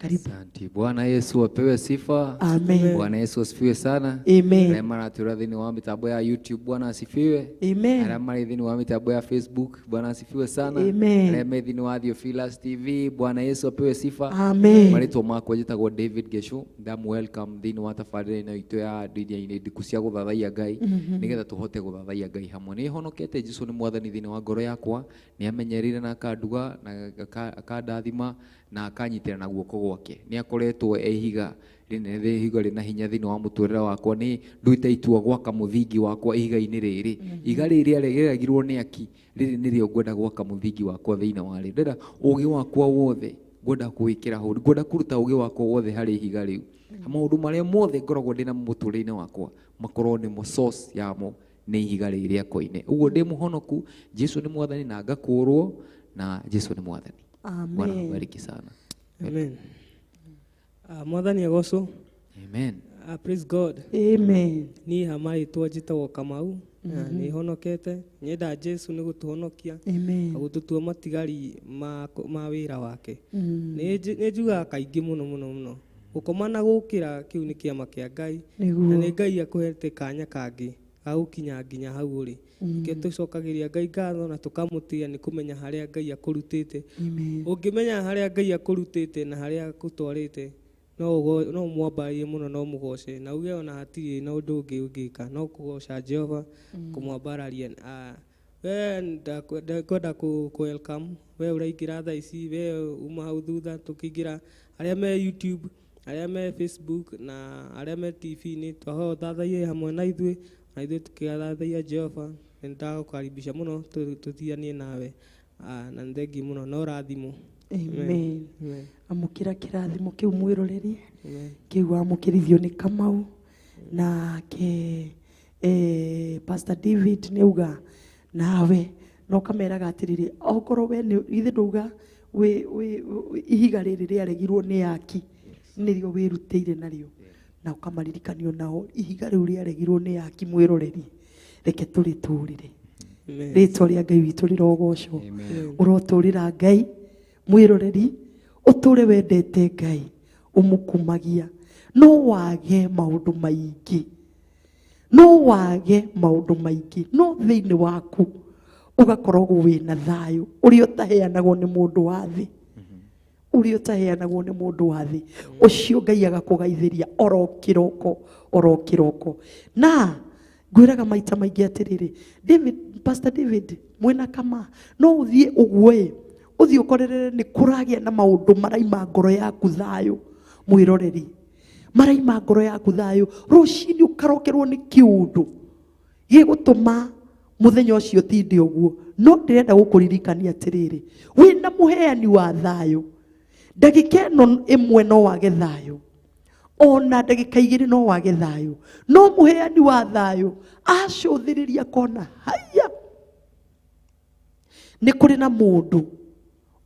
Karibu.
Asante. Bwana Yesu apewe sifa.
Amen.
Bwana Yesu asifiwe sana.
Amen.
Arĩa maratwĩra thĩinĩ wa mĩtambo ya YouTube, Bwana asifiwe.
Amen.
Arĩa marĩ thĩinĩ wa mĩtambo ya Facebook, Bwana asifiwe sana.
Amen.
Arĩa me thĩinĩ wa Theophilus TV, Bwana Yesu apewe sifa.
Amen.
Marĩtwa makwa njĩtagwo David Geshu. Ndamu welcome thĩinĩ wa tabarĩra ĩno itũ ya ndini-inĩ ndiku cia gũthathaiya Ngai, nĩgetha tũhote gũthathaiya Ngai hamwe. Nĩ honokete Jesũ nĩ mwathani thĩinĩ wa ngoro yakwa, nĩ amenyerire na akanduga na akandathima na akanyitĩra na guoko gwake. Nĩ akoretwo e ihiga rĩnene, ihiga rĩna hinya thĩinĩ wa mũtũrĩre wakwa. Nĩ nduĩte itua gwaka mũthingi wakwa ihiga-inĩ rĩrĩ. Ihiga rĩrĩ rĩaregirwo nĩ aki, rĩrĩ nĩrĩo ngwenda gwaka mũthingi wakwa thĩinĩ warĩo. Ndĩrenda ũgĩ wakwa wothe ngwenda kũwĩkĩra hau, ngwenda kũruta ũgĩ wakwa wothe harĩ ihiga rĩu. Maũndũ marĩa mothe ngoragwo ndĩna mũtũrĩre-inĩ wakwa makorwo nĩmo source yamo nĩ ihiga rĩrĩ rĩa koine. Ũguo ndĩ mũhonoku, Jesũ nĩ mwathani na ngakũrwo, na Jesũ nĩ mwathani. Bwana
Amen.
akubariki sana.
Amen. Mwathani agocwo.
Amen.
Praise God.
Amen.
Niĩ hama rĩtwa njĩtagwo Kamau, na nĩ honokete. Nyenda Jesũ nĩ gũtũhonokia,
Amen.
na gũtũtua matigari ma wĩra wake. Nĩ njugaga kaingĩ mũno mũno mũno, gũkoma na gũkĩra kĩu nĩ kĩama kĩa Ngai.
Nĩguo.
Na nĩ Ngai akũhete kanya kangĩ ga gũkinya nginya hau ũrĩ. Nĩkĩo tũcokagĩria Ngai ngatho na tũkamũtĩĩa nĩ kũmenya harĩa Ngai akũrutĩte.
Amen.
Ũngĩmenya harĩa Ngai akũrutĩte na harĩa akũtwarĩte, no ũmwambararie mũno, no ũmũgoce, na uge ona hatirĩ na ũndũ ũngĩ ũngĩka no kũgoca Jehova, kũmwambararia. We ndakwenda kũ welcome we ũraingĩra thaa ici, we uma hau thutha tũkĩingĩra, arĩa me YouTube, arĩa me Facebook na arĩa me TV-inĩ, twahoya ũthathaiye hamwe na ithuĩ, na ithuĩ tũkĩthathaiya Jehova. Nĩ ndagũkaribisha mũno tũthianie nawe. Na nĩ thengiũ mũno, no ũrathimwo.
Amen.
Amen.
Amũkĩra kĩrathimo kĩu mwĩroreri,
Amen.
kĩu wamũkĩrithio nĩ Kamau, nake Pastor David nĩ auga nawe no kameraga atĩrĩrĩ, okorwo we nĩ ithe ndauga wĩ ihiga rĩrĩ rĩaregirwo nĩ aki, nĩrĩo wĩrutĩire narĩo, na ũkamaririkanio nao ihiga rĩu rĩaregirwo nĩ aki. Mwĩroreri, reke tũrĩtũrĩre.
Amen.
Rĩtwa rĩa Ngai witũ rĩrogocwo.
Amen.
Ũrotũrĩra Ngai mwĩroreri, ũtũre wendete Ngai, ũmũkumagia. No wage maũndũ maingĩ, no wage maũndũ maingĩ, no thĩinĩ waku ũgakoragwo wĩna thayũ ũrĩa ũtaheanagwo nĩ mũndũ wa thĩ, ũrĩa ũtaheanagwo nĩ mũndũ wa thĩ. Ũcio Ngai agakũgaithĩria oro kĩroko, oro kĩroko. Na ngwĩraga maita maingĩ atĩrĩrĩ, David, Pastor David, mwĩna kama no ũthiĩ ũguo ĩ, ũthiĩ ũkorerere nĩ kũragĩa na maũndũ maraima ngoro yaku thayũ. Mwĩroreri, maraima ngoro yaku thayũ, rũcinĩ ũkarokerwo nĩ kĩũndũ gĩgũtũma mũthenya ũcio ũtinde ũguo. No ndĩrenda gũkũririkania atĩrĩrĩ, wĩna mũheani wa thayũ. Ndagĩka ĩno ĩmwe no wage thayũ, ona ndagĩka igĩrĩ no wage thayũ, no mũheani wa thayũ acũthĩrĩria kona haya, nĩ kũrĩ na mũndũ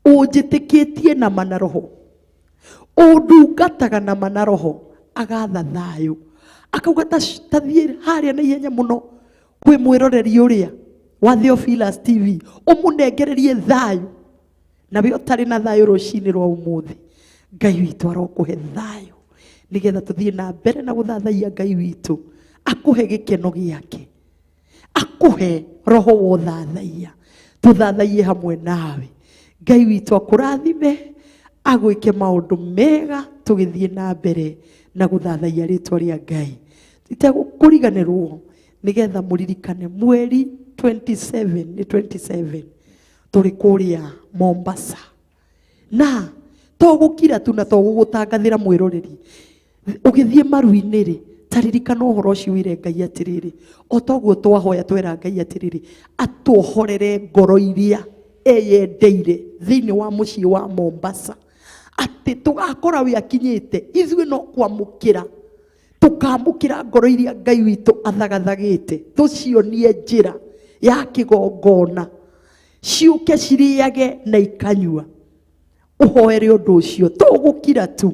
ũnjĩtĩkĩtie na mana roho, ũndungataga na mana roho, agatha thayũ, akauga tathiĩ harĩa na ihenya mũno kwĩ mwĩroreri ũrĩa wa Theophilus TV, ũmũnengererie thayũ. Na we ũtarĩ na thayũ rũcinĩ rwa ũmũthĩ, Ngai witũ arokũhe thayũ, nĩgetha tũthiĩ na mbere na gũthathaiya Ngai witũ, akũhe gĩkeno gĩake, akũhe roho wa ũthathaiya, tũthathaiye hamwe nawe. Ngai witũ akũrathime, agwĩke maũndũ mega, tũgĩthiĩ na mbere na gũthathaiya rĩtwa rĩa Ngai. Itegũkũriganĩrwo, nĩgetha mũririkane mweri 27, nĩ 27, tũrĩ kũrĩa Mombasa. Na to gũkira tu na to gũgũtangathĩra mwĩroreri, ũgĩthiĩ maru-inĩ rĩ, ta ririkana ũhoro ũcio wĩre Ngai atĩrĩrĩ, o toguo twahoya twera Ngai atĩrĩrĩ, atwohorere ngoro iria eyendeire thĩinĩ wa mũciĩ wa Mombasa, atĩ tũgakora we akinyĩte, ithuĩ no kwamũkĩra Tukamukira ngoro iria Ngai witũ athagathagĩte, tũcionie njĩra ya kĩgongona, ciũke cirĩage na ikanyua. Ũhoere ũndũ ũcio, to gũkira tu.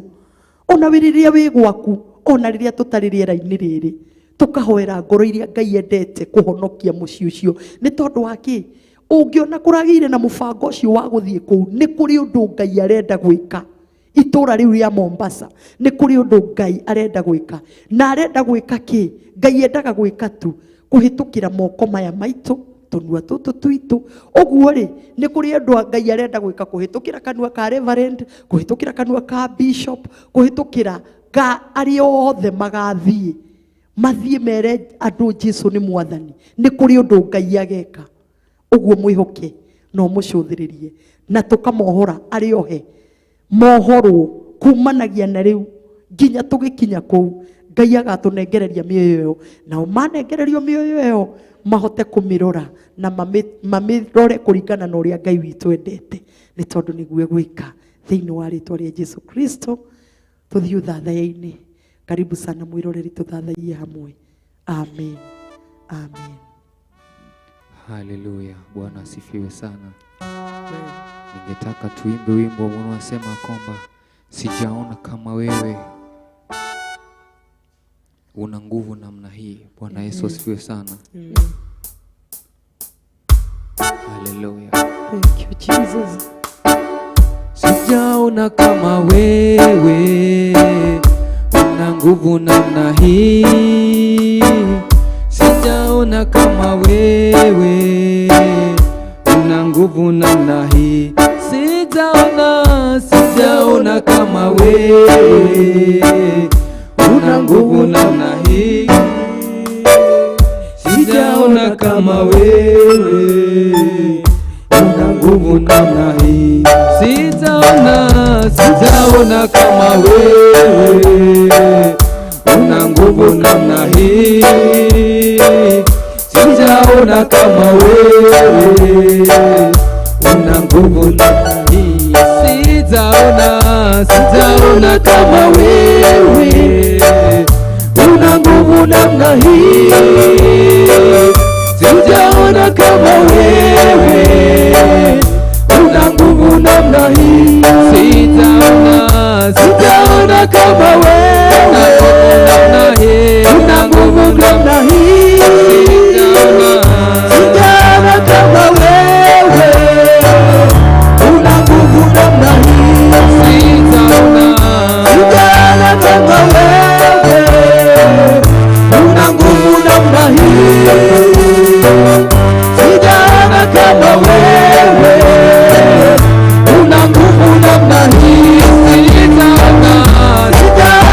Ona rĩrĩa wĩ gwaku, ona rĩrĩa tũtarĩ rĩera-inĩ rĩrĩ, tũkahoera ngoro iria Ngai endete kũhonokia mũciĩ ũcio. Nĩ tondũ wa kĩ? Ũngĩona kũragĩire na mũbango ũcio wa gũthiĩ kũu, nĩ kũrĩ ũndũ Ngai arenda gwĩka. Itũra rĩu rĩa Mombasa, nĩ kũrĩ ũndũ Ngai arenda gwĩka. Na arenda gwĩka kĩ? Ngai endaga gwĩka tu kũhĩtũkĩra moko maya maitũ, tũnua tũtũ twitũ. Ũguo rĩ, nĩ kũrĩ ũndũ Ngai arenda gwĩka kũhĩtũkĩra kanua ka reverend, kũhĩtũkĩra kanua ka bishop, kũhĩtũkĩra ka arĩa othe magathiĩ. Mathiĩ mere andũ Jesu nĩ mwathani. Nĩ kũrĩ ũndũ Ngai ageka. Ũguo mwĩhoke na ũmũcũthĩrĩrie, na tũkamohora arĩ ohe mohorwo kumanagia na rĩu nginya tũgĩkinya kũu. Ngai agatũnengereria mĩoyo ĩyo, nao manengererio mĩoyo ĩyo mahote kũmĩrora na mamĩrore kũringana na ũrĩa Ngai witũ endete, nĩ tondũ nĩguo egwĩka. Thĩinĩ wa rĩtwa rĩa Jesu Kristo tũthiĩ ũthathaiya-inĩ. Karibu sana mwĩroreri, tũthathaiye hamwe. Amen, amen.
Haleluya, Bwana asifiwe sana. Ningetaka tuimbe wimbo unaosema kwamba sijaona kama wewe una nguvu namna hii. Bwana Yesu asifiwe sana. Haleluya.
Thank you Jesus.
Sijaona kama wewe una nguvu namna hii. Sijaona kama wewe una nguvu namna hii. Sijaona, sijaona kama wewe una nguvu namna hii. Sijaona kama wewe una nguvu namna hii. Sijaona, sijaona kama wewe una nguvu namna hii. Sijaona kama wewe una nguvu namna hii. Sijaona, sijaona kama wewe una nguvu namna hii. Sijaona kama wewe una nguvu namna hii. Sijaona, sijaona kama wewe una nguvu namna hii.
Sijaona kama wewe una nguvu namna hii.
Sijaona,
sijaona kama wewe una nguvu namna hii. Sijaona kama wewe una nguvu namna hii.
Sijaona,
sijaona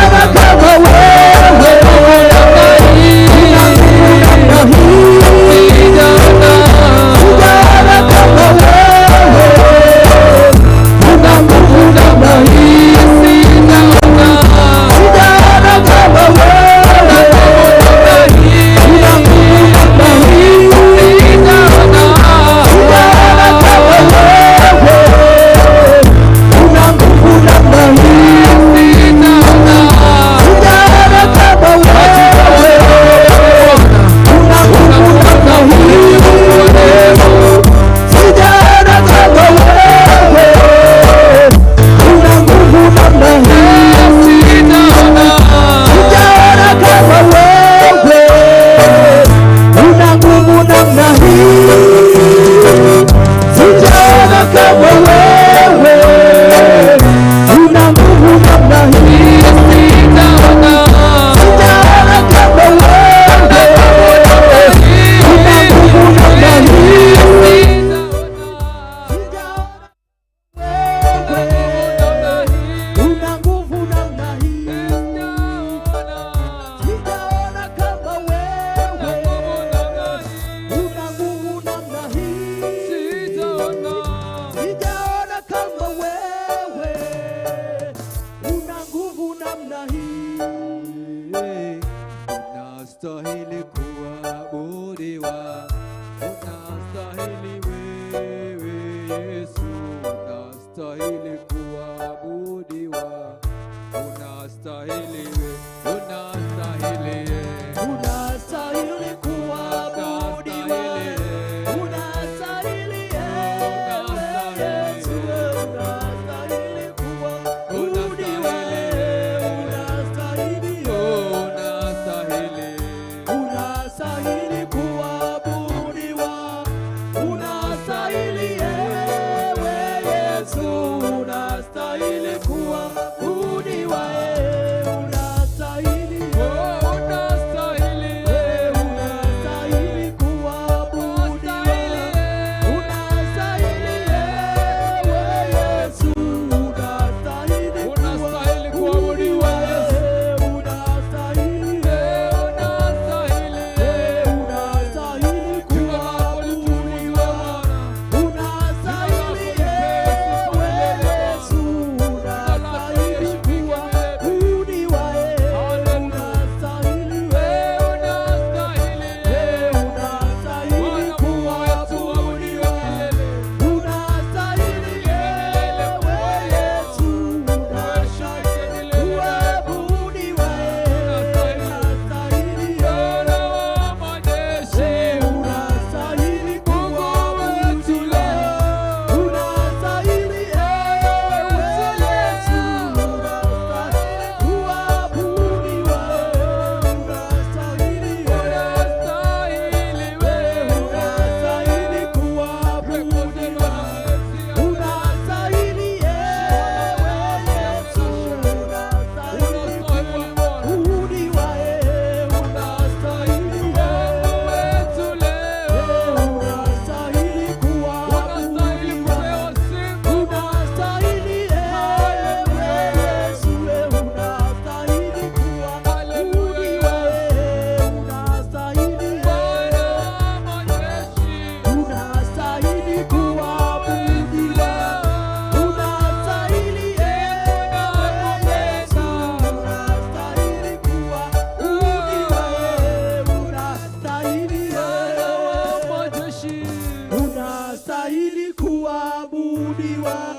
kuabudiwa.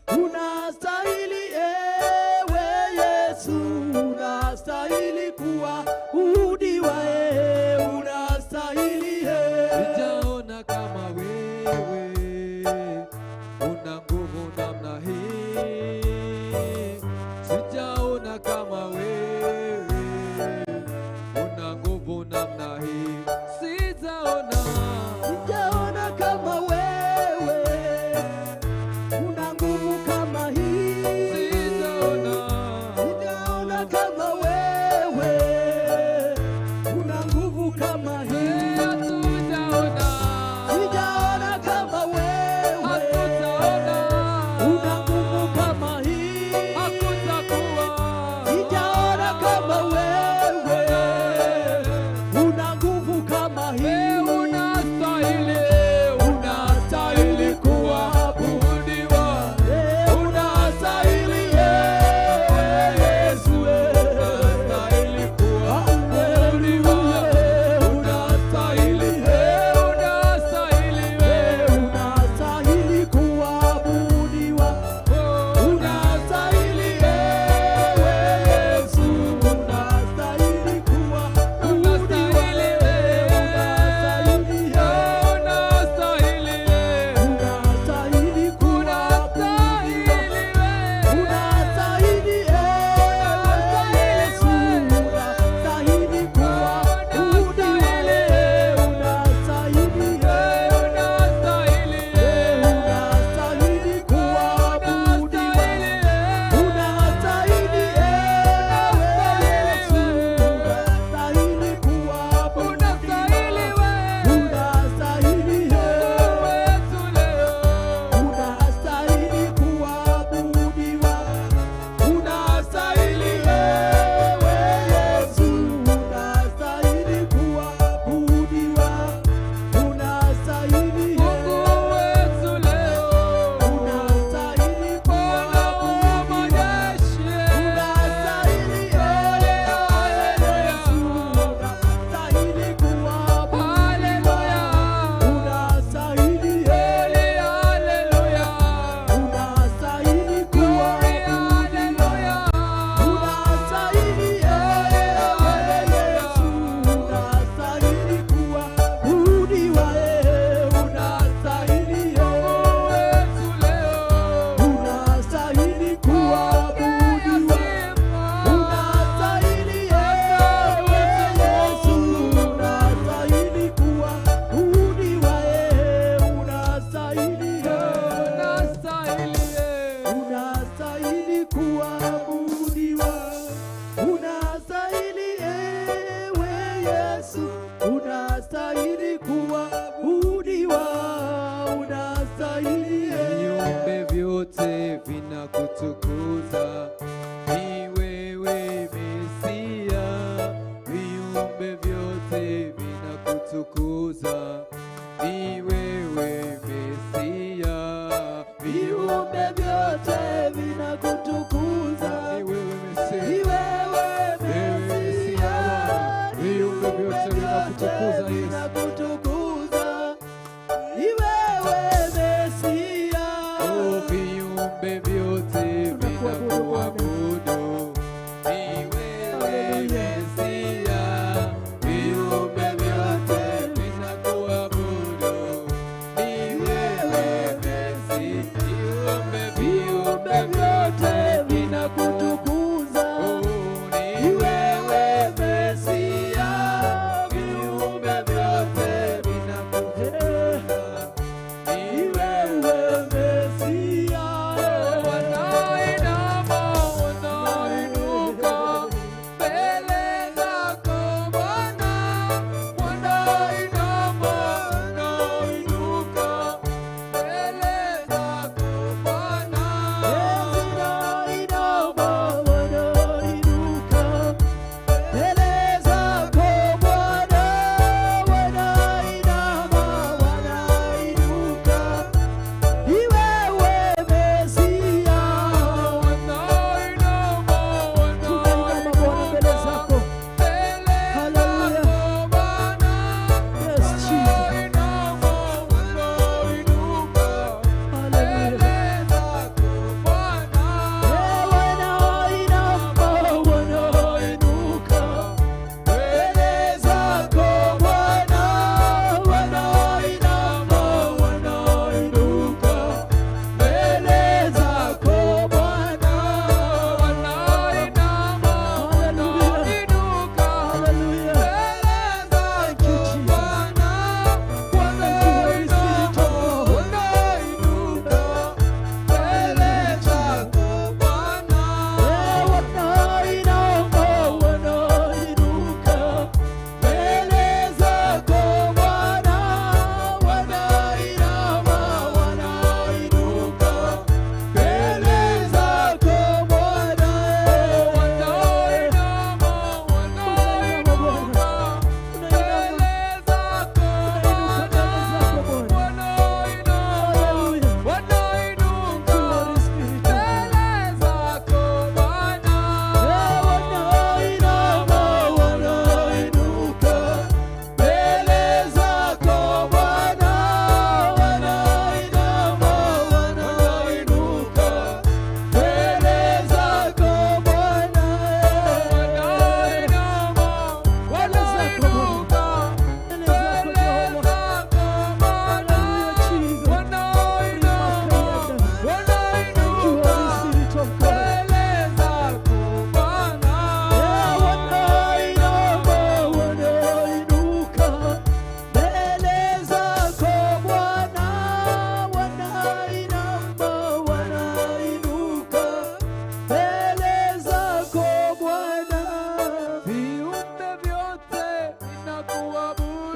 Unastahili ewe Yesu, unastahili kuabudiwa, unastahili.
Sijaona kama wewe una nguvu namna hii, sijaona kama wewe una nguvu namna hii, sijaona.
Sijaona kama wewe una nguvu kama hii.
Sijaona.
Sijaona kama wewe una nguvu kama hii.
Hatujaona.
Sijaona kama wewe
Hatutaona.
una nguvu kama hii.
Hakutakuwa.
Sijaona kama wewe una nguvu kama hii.
Unastahili, unastahili kuabudiwa.
Unastahili ewe Yesu,
Unastahili kuabudiwa. Unastahili, unastahili wewe.
Unastahili kuabudiwa. Unastahili ewe Yesu, unastahili kuabudiwa.
Unastahili wewe.
Unastahili,
Unastahili wewe.
unastahili kuabudiwa.
Unastahili wewe.
Unastahili ewe Yesu, unastahili kuabudiwa. Unastahili,
Unastahili wewe.
unastahili kuabudiwa. Unastahili ewe Yesu, unastahili kuabudiwa. Unastahili, unastahili kuabudiwa. Unastahili ewe Yesu, unastahili kuabudiwa. Unastahili, unastahili kuabudiwa. Unastahili ewe Yesu, unastahili kuabudiwa. Unastahili, unastahili kuabudiwa. Unastahili ewe Yesu, unastahili kuabudiwa, unastahili, unastahili kuabudiwa. Unastahili ewe Yesu, unastahili kuabudiwa, unastahili, unastahili kuabudiwa. Unastahili ewe Yesu, unastahili kuabudiwa, unastahili.
Viumbe vyote vinakutukuza, ni wewe Mesia. Viumbe vyote vinakutukuza, ni wewe Mesia.
Viumbe vyote vinakutukuza,
Ni wewe Mesia.
ni wewe
Wewe
Mesia.
Mesia. Viumbe vyote vinakutukuza Yesu.
Vinakutukuza, ni wewe Mesia.
Oh, viumbe vyote vinakuabudu, ni wewe Mesia. Viumbe vyote vinakuabudu, ni wewe Mesia. Viumbe vyote
vinakutukuza,
Oh,
ni
ni
wewe Mesia.
Viumbe vyote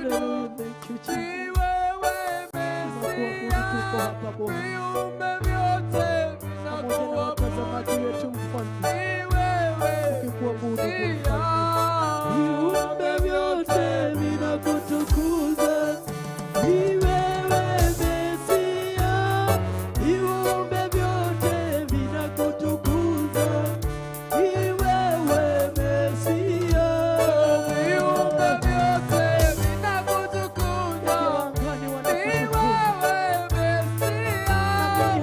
Hallelujah, thank you, Jesus.
Ni wewe
Tunakuabudu,
Mesia,
tuko hapa Bwana
viumbe vyote
pamoja na watazamaji
vinakuabudu.
wetu mfalme,
Ni wewe
tukikuabudu Bwana.
Mesia,
Viumbe vyote vinakutukuza, ni wewe Mesia. Viumbe vyote vinakutukuza, ni wewe Mesia.
viumbe vyote vinakutukuza.
Ndege wa angani
Ni
wanakutukuza,
wewe Mesia,
na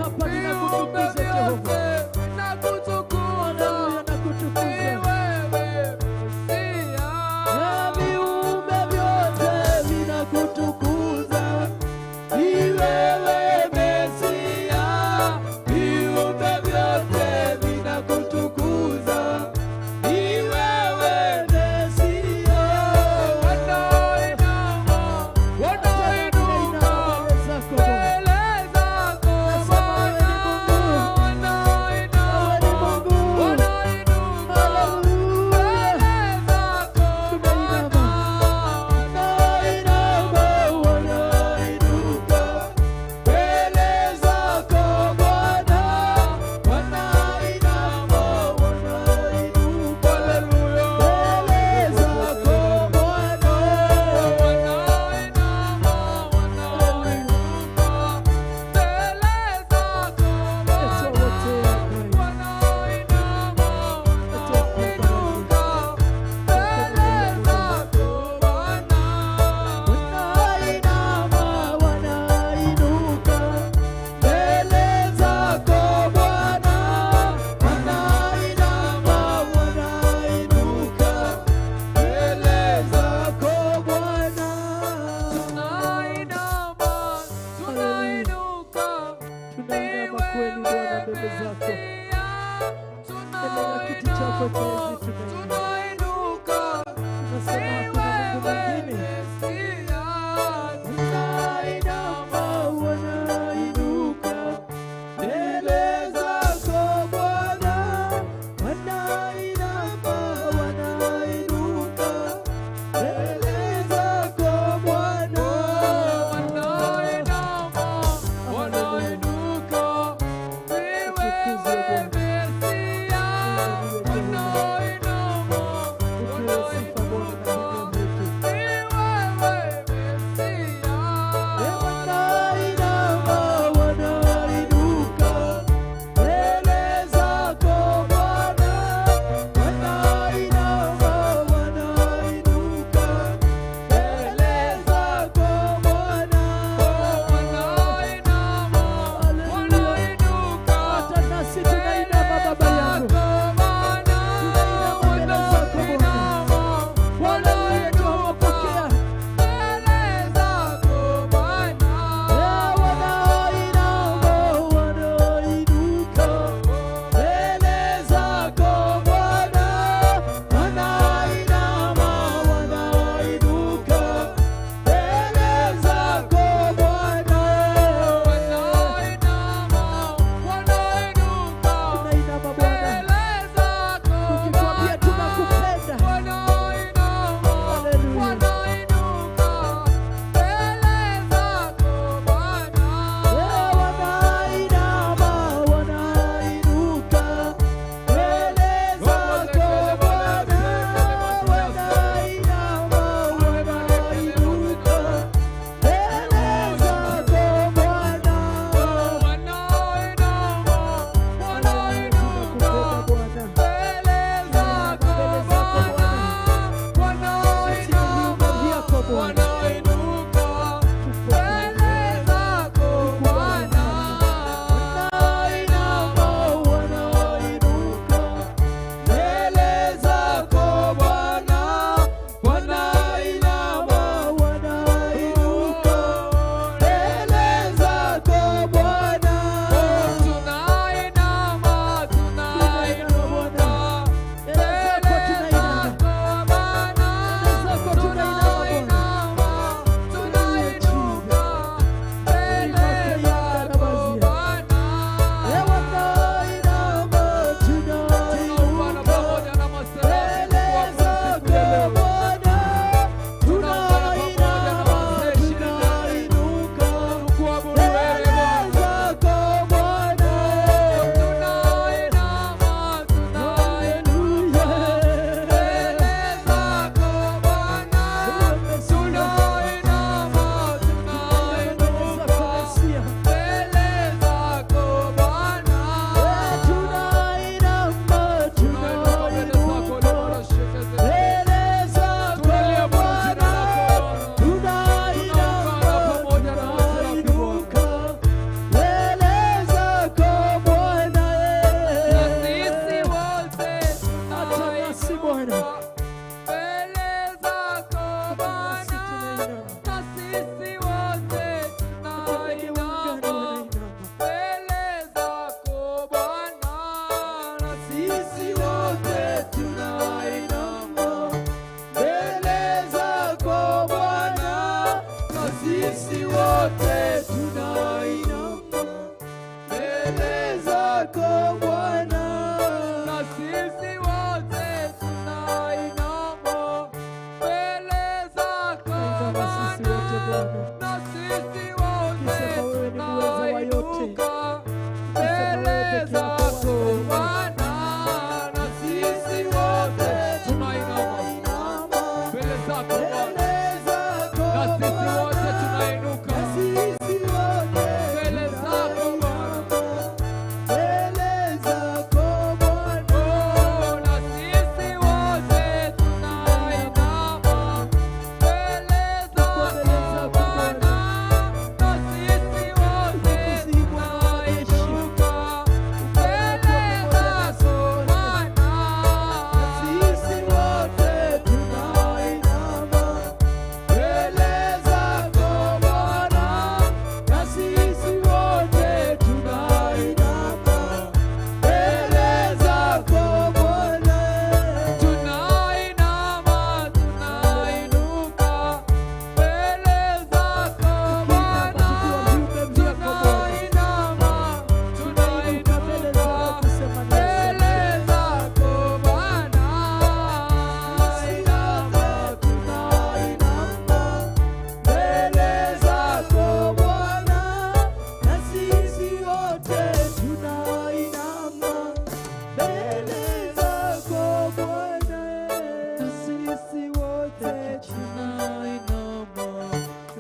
Na sisi wote
Ukisema wewe ni muweza wa yote.
tunainuka
Ukisema wewe
mbele
peke yako
zako
wastahili.
Bwana, na sisi wote tunainama mbele zako Bwana, na sisi wote tunainuka mbele zako Bwana. Oh, na sisi wote tunainama mbele zako Bwana, na sisi wote tunainuka mbele zako Bwana.
Sisi wote tunainama
Mbele zako Bwana, na sisi wote tunainama mbele zako Bwana. Tunainama, tunainuka mbele zako Bwana. Tunainama,
Tunainuka mbele
tunainuka
zako kusema ni asante.
mbele zako Bwana. Inama, tunainama mbele zako Bwana,
Na sisi wote tunainama mbele zako Bwana.
na sisi wote tunainama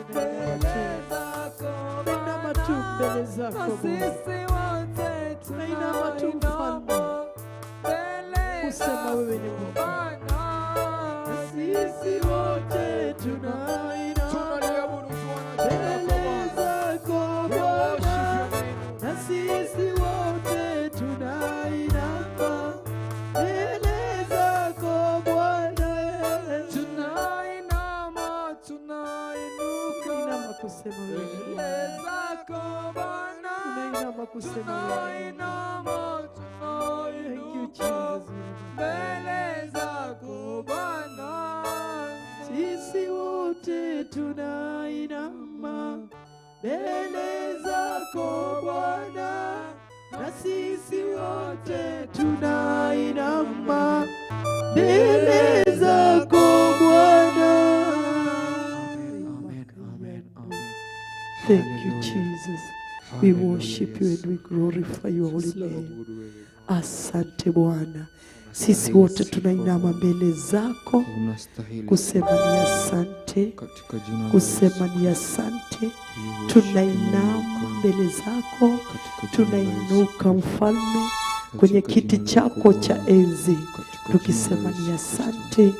mbele zako
Tunainama tu mbele
Bwana,
zako
na
Bwana.
sisi wote
Tunainama tu
tunainama mbele
Kusema
zako
wewe ni Mungu.
Bwana.
Na sisi wote tunainama
Tunaliabudu Bwana jina lako
mbele
Bwana.
zako
We worship
Bwana.
your name.
Na sisi wote tunainama mbele zako Bwana.
Tunainama, tunainuka
Tunainama kusema wewe ni
mbele
Bwana.
zako Bwana.
Tunainama kusema wewe ni Bwana.
Tunainama,
Thank you,
tunainuka
Jesus.
mbele zako Bwana.
Sisi wote tunainama mbele zako Bwana, na sisi wote tunainama mbele zako Bwana.
Amen, amen, amen.
Thank you,
Hallelujah.
Jesus. We worship you
Hallelujah.
and we glorify your holy name.
Tunakuabudu wewe Bwana.
Asante Bwana, sisi wote tunainama mbele zako
Unastahili
kusema ni asante,
katika jina la
kusema
Yesu.
ni asante.
We worship
Tunainama
you,
mbele zako,
katika jina la Yesu.
tunainuka Mfalme kwenye
Katika
kiti
jina lako
chako cha
Bwana.
enzi,
Katika jina
tukisema
la
ni
Yesu Kristo.
asante.
Yes,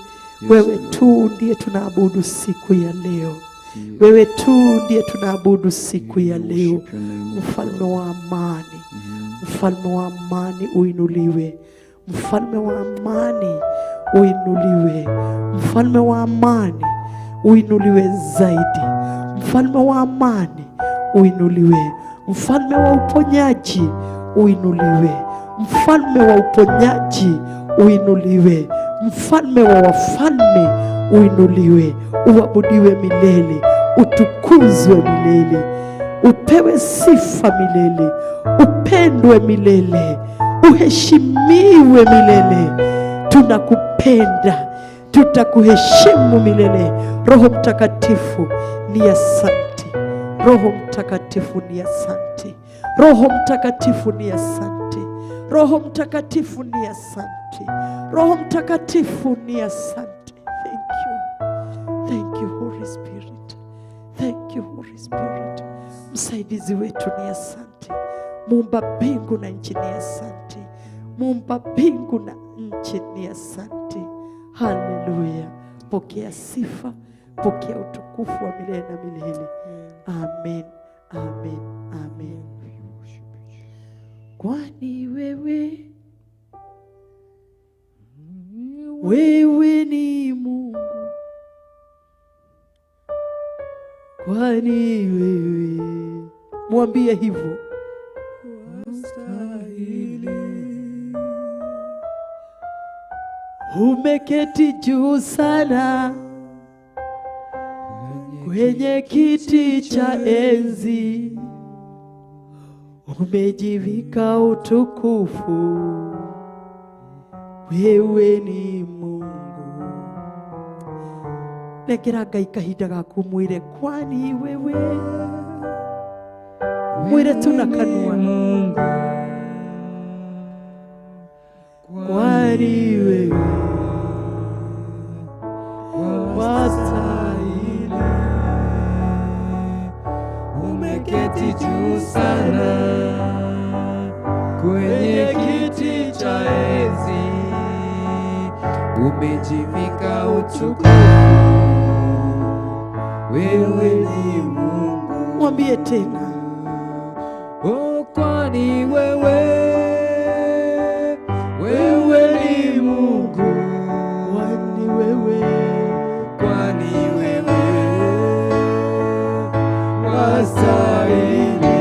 Wewe
Lord.
tu ndiye tunaabudu siku ya leo,
Yes.
wewe tu ndiye tunaabudu siku
We
ya leo,
worship your name, O
mfalme
God.
wa amani.
Mhm.
Mfalme wa amani uinuliwe, mfalme wa amani uinuliwe, mfalme wa amani uinuliwe zaidi, mfalme wa amani uinuliwe, mfalme wa uponyaji uinuliwe, mfalme wa uponyaji uinuliwe, mfalme wa wafalme uinuliwe, uabudiwe milele, utukuzwe milele, upewe sifa milele, upendwe milele, uheshimiwe milele. Tunakupenda, tutakuheshimu milele. Roho Mtakatifu ni asante, Roho Mtakatifu ni asante, Roho Mtakatifu ni asante, Roho Mtakatifu ni asante, Roho Mtakatifu ni asante. Thank you, thank you Holy Spirit, thank you Holy Spirit. Msaidizi wetu ni asante, muumba mbingu na nchi ni asante, muumba mbingu na nchi ni asante. Haleluya! Pokea sifa, pokea utukufu wa milele na milele. Amen, amen, amen. Kwani wewe, wewe ni Mungu, kwani wewe, mwambie hivyo. Umeketi juu sana kwenye kiti cha enzi, umejivika utukufu, wewe ni Mungu. Nengera Ngai kahinda gaku mwire kwani wewe, mwire tu na kanua.
Mungu,
Kwani wewe
wastahili, umeketi juu sana kwenye kiti cha enzi, umejivika utukufu, wewe ni Mungu.
Mwambie tena.
Oh, kwani wewe, wewe ni Mungu,
Kwani wewe
kwani wewe wastahili,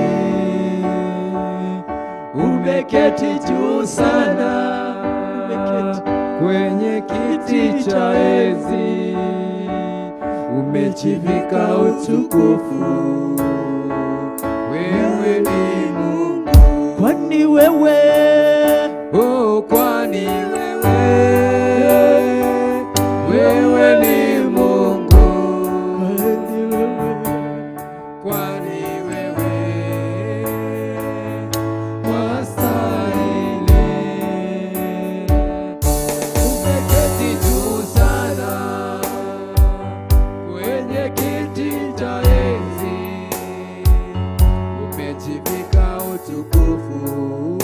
umeketi juu sana
Umeketi.
kwenye kiti cha enzi, umejivika utukufu, wewe ni Mungu.
Kwani wewe
Oh, kwani wewe, wewe ni Mungu,
kwani wewe
kwani wewe wastahili, umeketi juu sana kwenye kiti cha enzi, umejivika utukufu,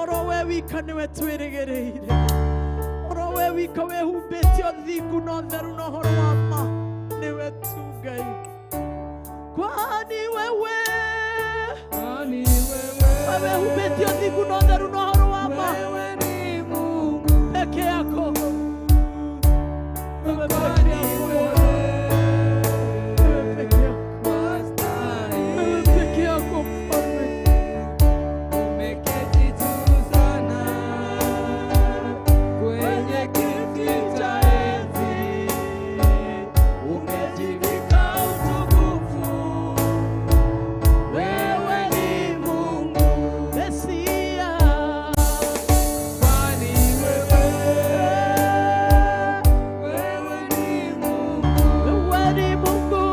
Oro we wika nĩwe twĩrĩgĩrĩire. Oro we wika wĩhumbĩte ũthingu na ũtheru na ũhoro wa ma, nĩwe tu Ngai. Kwani wewe,
Kwani wewe,
wewe humbĩte ũthingu na ũtheru na ũhoro wa ma
wewe ni Mungu,
peke yako. Wewe peke
kwani
yako,
wewe
wewe peke yako,
wastahili.
wewe peke yako Mfalme.
Umeketi juu sana kwenye kiti cha enzi, umejivika utukufu. Wewe ni Mungu,
Mesia,
kwani wewe, wewe ni Mungu,
wewe ni Mungu.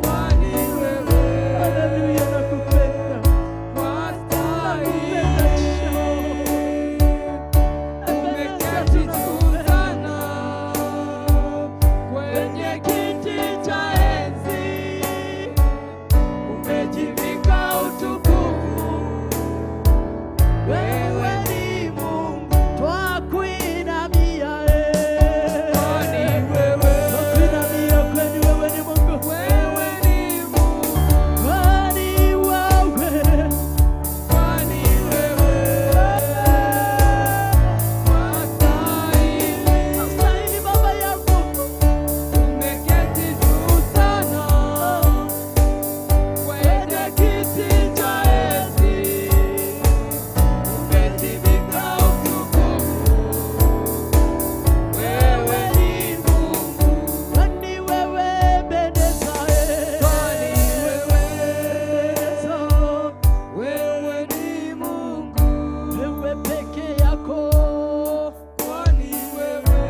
kwani wewe
Haleluya, nakupenda.
wastahili.
Nakupenda Jehova.
Umeketi juu sana kwenye kiti cha enzi, umejivika utukufu. Wewe ni Mungu,
Twakuinamia, eh.
kwani wewe,
Twakuinamia, kwani wewe ni Mungu.
wewe ni Mungu,
Kwani wewe,
kwani wewe wastahili.
wastahili Baba yangu.
Umeketi juu sana kwenye kiti cha enzi, umejivika utukufu. Wewe ni Mungu,
Kwani wewe Ebeneza, eh.
kwani wewe,
Ebeneza,
wewe ni Mungu,
wewe peke yako.
kwani wewe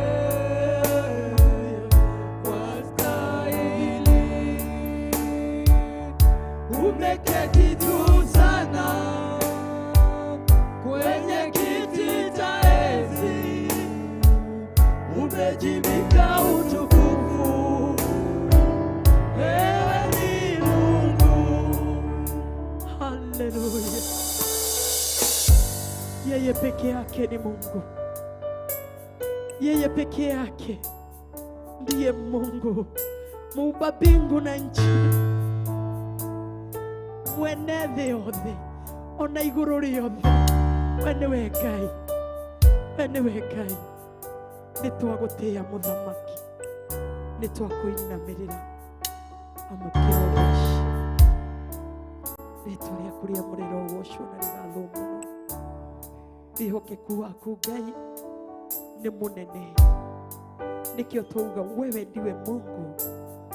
wastahili. Umeketi juu sana kwenye kiti cha enzi, umejivika utukufu. Wewe ni Mungu.
Haleluya. Yeye peke yake ni Mungu. Yeye peke yake ndiye Mungu, muumba mbingu na nchi, mwene thĩ yothe ona igũrũ rĩothe. We nĩwe Ngai, we nĩwe Ngai. Nĩ twagũtĩĩa Mũthamaki, nĩ twakũinamĩrĩra. Amũkĩra ũgoci, rĩtwa rĩaku rĩamũre rĩrogocwo na rĩgathwo mũno. Wĩhokeku waku Ngai nĩ mũnene, nĩkĩo twauga wewe ndiwe Mungu,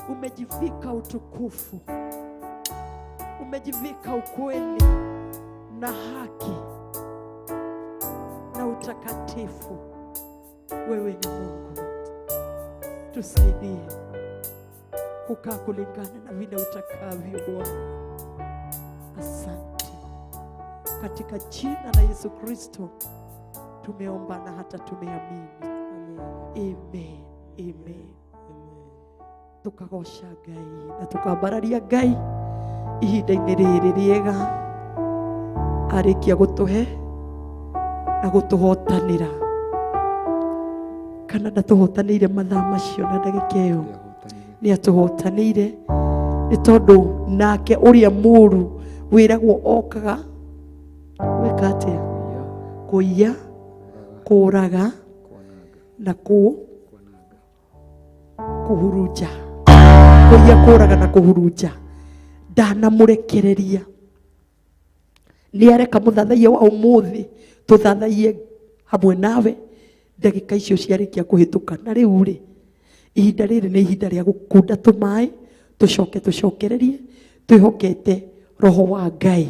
umejivika utukufu, umejivika ukweli na haki na utakatifu. Wewe ni Mungu, tusaidie kukaa kulingana na vile utakavyo Bwana. Asante, katika jina la Yesu Kristo tumeomba na hata tumeamini.
Amen.
Amen, amen.
Amen.
Tukagoca Ngai na tukambararia Ngai ihinda-inĩ rĩrĩ rĩega arĩkia gũtũhe na gũtũhotanĩra, kana ndatũhotanĩire mathaa macio na ndagĩka ĩyo, nĩ atũhotanĩire, nĩ tondũ nake ũrĩa mũũru wĩragwo okaga gwĩka atĩa? Kũiya, kũũraga na kũhurunja. Kũiya, kũũraga na kũhurunja, ndanamũrekereria. Nĩ areka mũthathaiya wa ũmũthĩ tũthathaiye hamwe nawe ndagĩka icio ciarĩkia kũhĩtũka. Na rĩu rĩ, ihinda rĩrĩ nĩ ihinda rĩa gũkunda tũmaĩ, tũcoke tũcokererie twĩhokete roho wa Ngai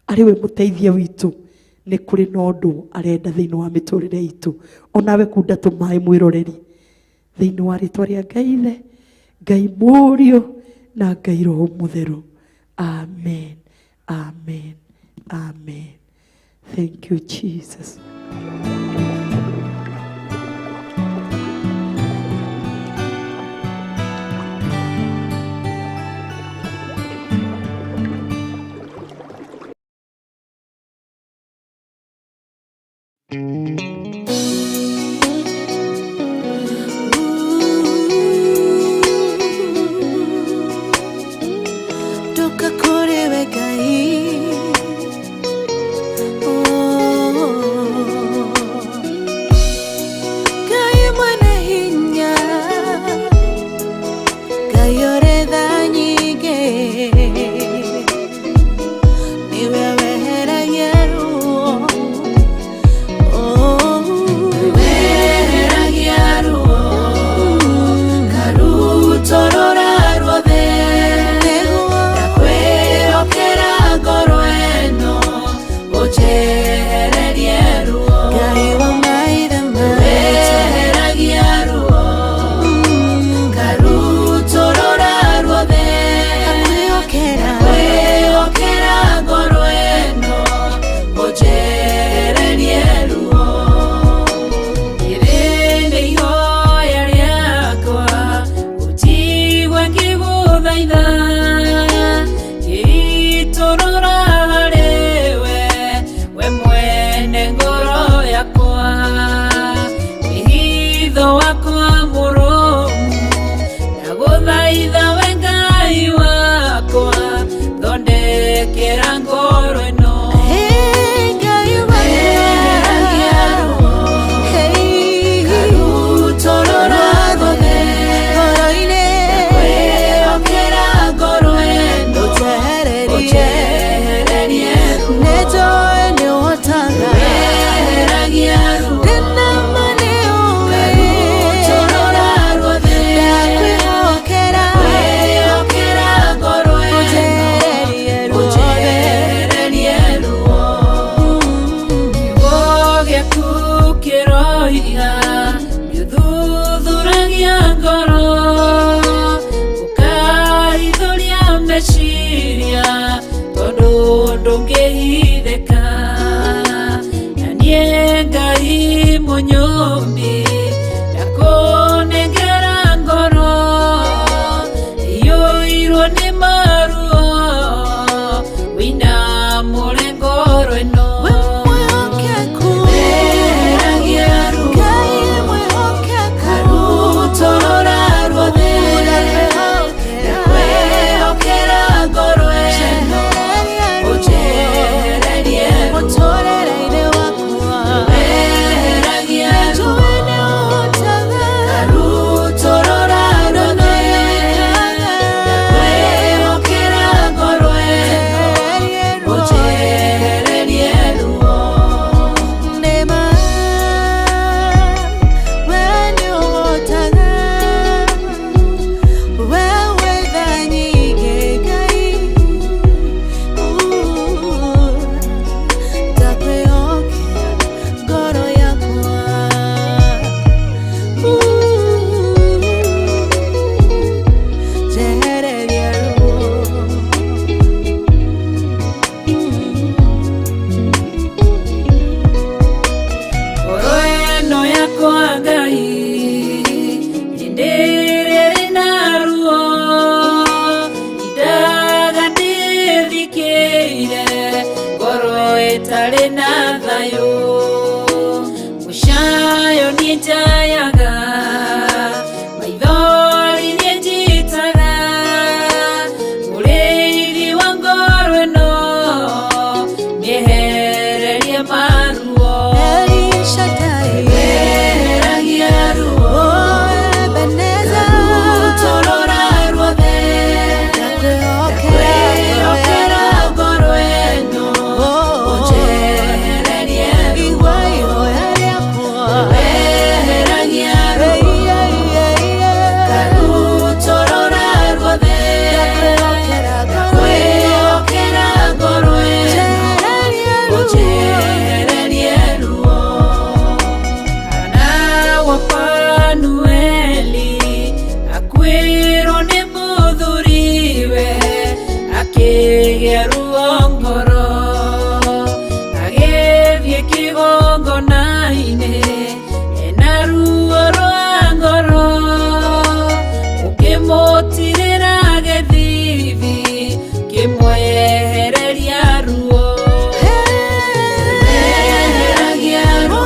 arĩ we mũteithia witũ. Nĩ kũrĩ na ũndũ arenda thĩinĩ wa mĩtũrĩre itũ. Onawe kunda tũmaĩ mwĩroreri, thĩinĩ wa rĩtwa rĩa Ngai Ithe, Ngai Mũriũ na Ngai Roho Mũtheru. Amen, amen, amen. Thank you, Jesus.
Ndoka kũrĩ we Ngai. Oh. Ngai mwene hinya, Ngai ũrĩ tha nyingĩ, nĩwe weheragia ruo. Oh.
Weheragia ruo, karutorora ruothe.
Nĩguo.
Ndakwĩhokera ngoro ĩno, ũnjehererie ruo.
Ngai wa maithe maitũ.
Weheragia ruo, karutorora ruothe.
Ndakwĩhokera.
Ndakwĩhokera ngoro ĩno, ũnjehererie ruo. Ĩrĩ nĩ ihoya rĩakwa, ũnjigue ngĩgũthaitha. Ngĩitũrũra harĩwe, we mwene ngoro yakwa. Wĩhitho wakwa mũrũmu, ndagũthaitha we Ngai wakwa, thondekera ngoro ĩno.
Hey, Ngai wa
Weheragia ruo,
Hey.
karutorora ruothe.
Ngoro-inĩ.
Ndakwĩhokera ngoro ĩno,
Ũnjehererie.
ũnjehererie ruo.
Nĩnjũĩ nĩũhotaga.
Weheragia ruo,
Ndĩna ma nĩũĩ.
karutorora ruothe.
Ndakwĩhokera.
Ndakwĩhokera ngoro ĩno,
Ũnjehererie ruothe.
ũnjehererie ruo. Kiugo gĩaku kĩroiga nĩũthuthuragia ngoro, ũkaithũria meciria, tondũ ndũngĩhithĩka. Na niĩ Ngai mũnyũmbi, ndakũnengera ngoro iyũirwo nĩ maruo, wĩinamũre ngoro ĩno.
We mwĩhokeku.
Weheragia ruo,
Ngai mwĩhokeku.
karutorora ruothe.
Ndakwĩhokera.
Ndakwĩhokera ngoro ĩno,
Njehererie ruo.
ũnjehererie ruo.
Mũtũũrĩre-inĩ wakwa.
Weheragia ruo,
Nĩnjũĩ nĩũhotaga.
karutorora ruothe. Ndakwĩhokera ngoro ĩno,
Njehererie ruo.
ũnjehererie ruo.
Nĩma, we nĩũhotaga. We wĩ tha nyingĩ, Ngai. Ndakwĩhokera ngoro yakwa. Njehererie ruo.
Ngoro ĩno yakwa Ngai, hĩndĩ ĩrĩa ĩrĩ na ruo, indaga ndĩthikĩire, ngoro ĩtarĩ na thayũ. Mũcayo niĩ njayaga, maithori niĩ njitaga, mũrĩithi wa ngoro ĩno, mĩehererie maruo.
El Shaddai.
Weheragia ruo,
Oh, Ebenezer.
karutorora ruothe.
Ndakwĩhokera.
Ndakwĩhokera ngoro ĩno,
Oh,
ũnjehererie ruo.
Igua ihoya rĩakwa.
Weheragia ruo,
Hey, hey, hey, hey.
karutorora ruothe.
Ndakwĩhokera ngoro ĩno.
Ndakwĩhokera ngoro ĩno,
Njehererie ruo.
ũnjehererie ruo. Hana wa Fanueli akuĩrwo nĩ mũthuriwe, akĩgĩa ruo ngoro, agĩthiĩ kĩgongona-inĩ ena ruo rwa ngoro, ũkĩmũtirĩra gĩthithi kĩmwehereria ruo.
Hey,
Weheragia ruo,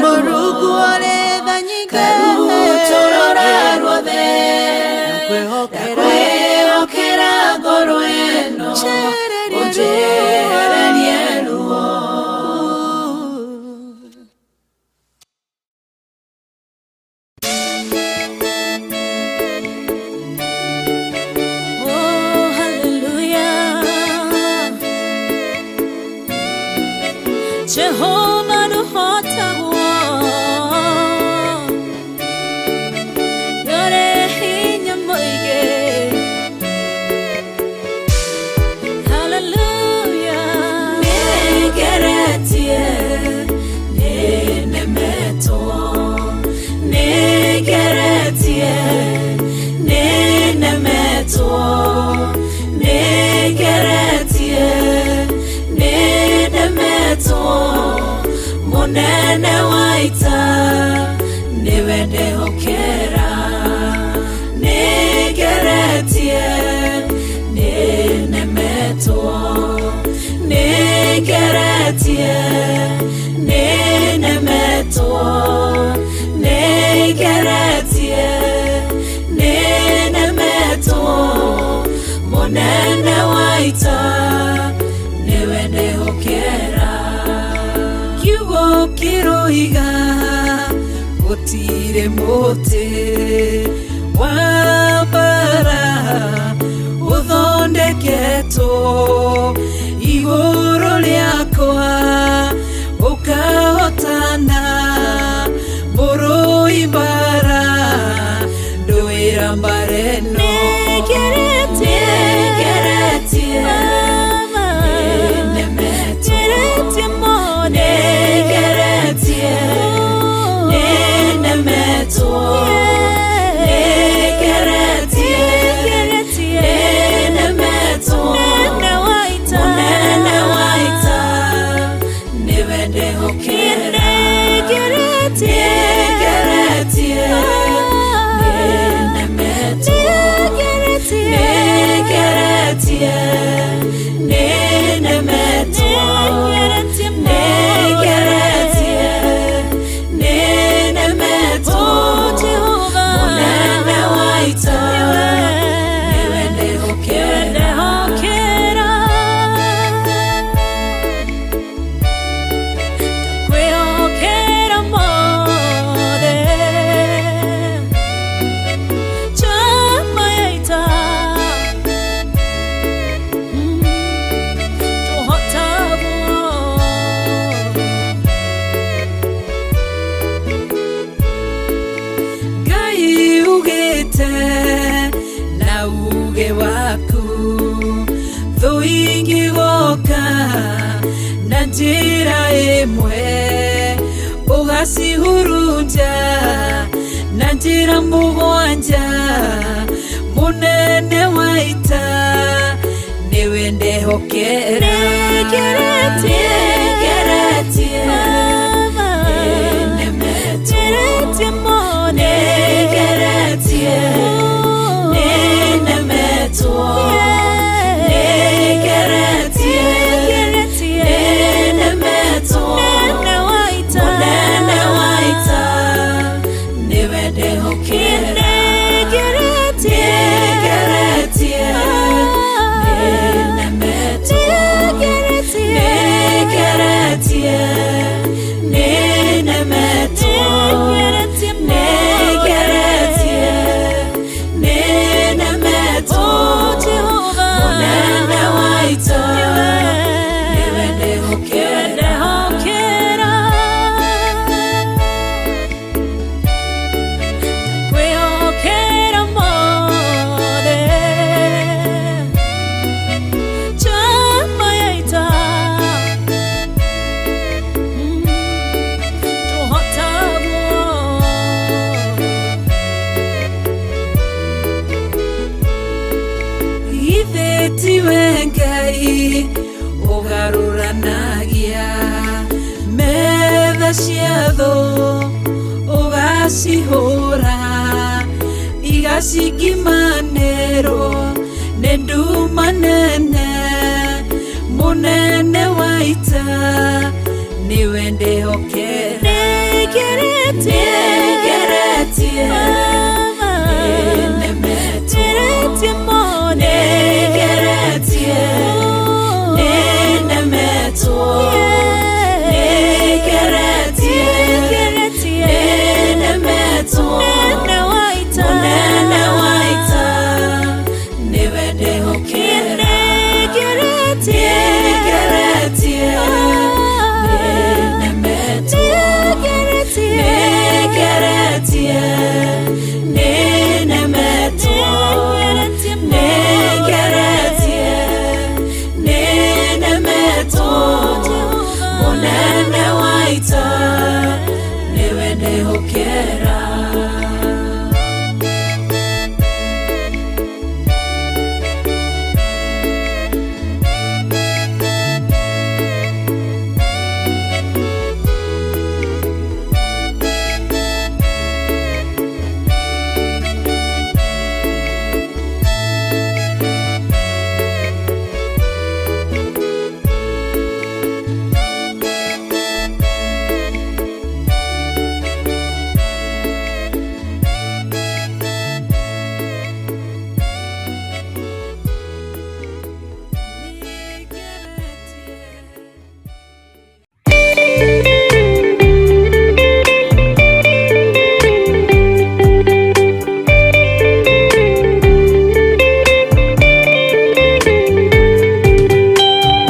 Mũrungu ũrĩ tha nyingĩ Karutũrũra ruothe Ndakwĩhokera ngoro ĩno Ũnjehererie ruo.
Oh, hallelujah. Jehovah nũhotagwo. Nĩũrĩ hinya mũingĩ. Hallelujah.
Nĩngeretie, nĩnemetwo. Nĩngeretie, nĩnemetwo. Nĩngeretie, nĩnemetwo. Mũnene wa ita nĩwe ndehokera. Nĩngeretie, nĩnemetwo. Nĩngeretie, nĩnemetwo. Nĩngeretie, nĩnemetwo. Mũnene wa ita nĩwe ndehokera. Kiugo kĩroiga gũtirĩ mũtĩ wa mbara ũthondeketwo igũrũ rĩakwa ũkahotana mũrũi mbara ndũĩra mbara ĩno.
Nĩngeretie,
Nĩngeretie,
Mama.
nĩnemetwo.
Ngeretie mũno.
Nĩngeretie, nĩnemetwo. Nĩngeretie,
Nĩngeretie,
nĩnemetwo.
Mũnene wa ita.
Mũnene wa ita nĩwe ndehokera.
Nĩngeretie,
Nĩngeretie, nĩnemetwo.
Nĩngeretie,
Nĩngeretie, nĩnemetwo.
Nĩngeretie mũno.
Nĩngeretie, nĩnemetwo.
Oh, Jehovah.
Mũnene wa ita nĩwe ndehokera.
Ndehokera. Ndakwĩhokera mothe. Njamba ya ita. Tũhotagwo.
Ngai ugĩte na uge waku thũ ingĩgoka na njĩra ĩmwe ũgacihurunja na njĩra mũgwanja mũnene wa ita nĩwe ndehokera.
Nĩngeretie,
Nĩngeretie,
Mama.
nĩnemetwo.
Ngeretie mũno.
Nĩngeretie, nĩnemetwo. Nĩngeretie,
Ngeretie,
nĩnemetwo.
Mũnene wa ita.
Mũnene wa ita nĩwe ndehokera.
Nĩngeretie,
Nĩngeretie, nĩnemetwo.
Nĩngeretie,
Nĩngeretie, nĩnemetwo.
Nĩngeretie mũno.
Nĩngeretie, nĩnemetwo.
Oh, Jehovah.
Mũnene wa ita nĩwe ndehokera.
Ndehokera. Ndakwĩhokera mothe. Njamba ya ita. Tũhotagwo.
Githĩ tiwe Ngai ũgarũranagia metha cia thũ ũgacihũra igacingimanĩrwo nĩ nduma nene mũnene wa ita nĩwe ndehokera. Mũnene wa ita nĩwe ndehokera.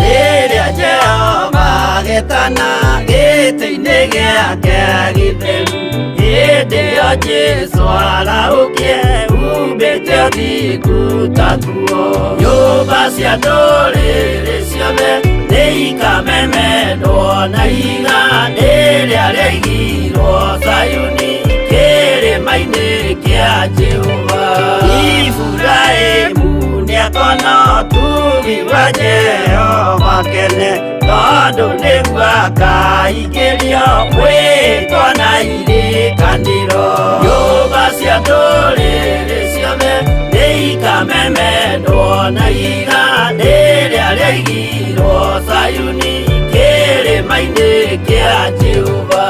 Rĩrĩa Jehova agetana gĩtĩ-inĩ gĩake gĩtheru, hĩndĩ ĩyo Jesũ arahũkie umbĩte ũthingu ta nguo. Nyũmba cia ndũrĩrĩ ciothe nĩikamemendwo na ihiga rĩrĩa rĩaigirwo Zayuni kĩrĩma-inĩ kĩa Jehova. Iburahĩmu nĩakona ũtugi wa Jehova kene, tondũ nĩguo akaingĩrio mwĩtwa na irĩkanĩro. Nyũmba cia ndũrĩrĩ ciothe nĩikamemendwo na ihiga rĩrĩa rĩaigirwo Zayuni kĩrĩma-inĩ kĩa Jehova.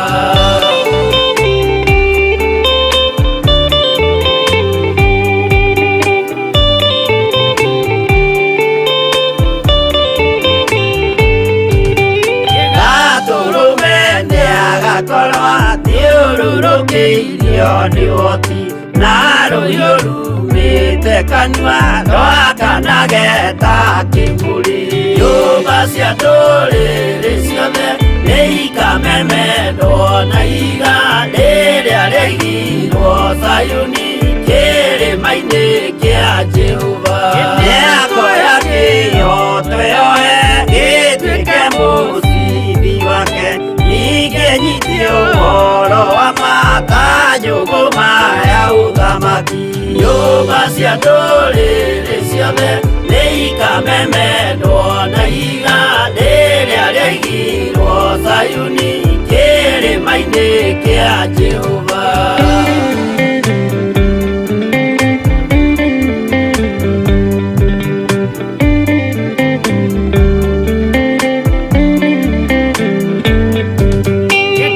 Gatũrũme nĩagakorwo athiũrũrũkĩirio nĩ ũhoti, na rũhiũ rumĩte kanua rwakanage ta kĩmũrĩ. Nyũmba cia ndũrĩrĩ ciothe nĩikamemendwo na ihiga rĩrĩa rĩaigirwo Zayuni kĩrĩma-inĩ kĩa Jehova. Nĩakoya kĩhooto yoe gĩtuĩke mũcibi wake, ningĩ nyite ũhoro wa ma ta njũgũma ya ũthamaki. Nyũmba cia ndũrĩrĩ ciothe nĩikamemendwo na ihiga rĩrĩa rĩaigirwo Zayuni kĩrĩma-inĩ kĩa Jehova.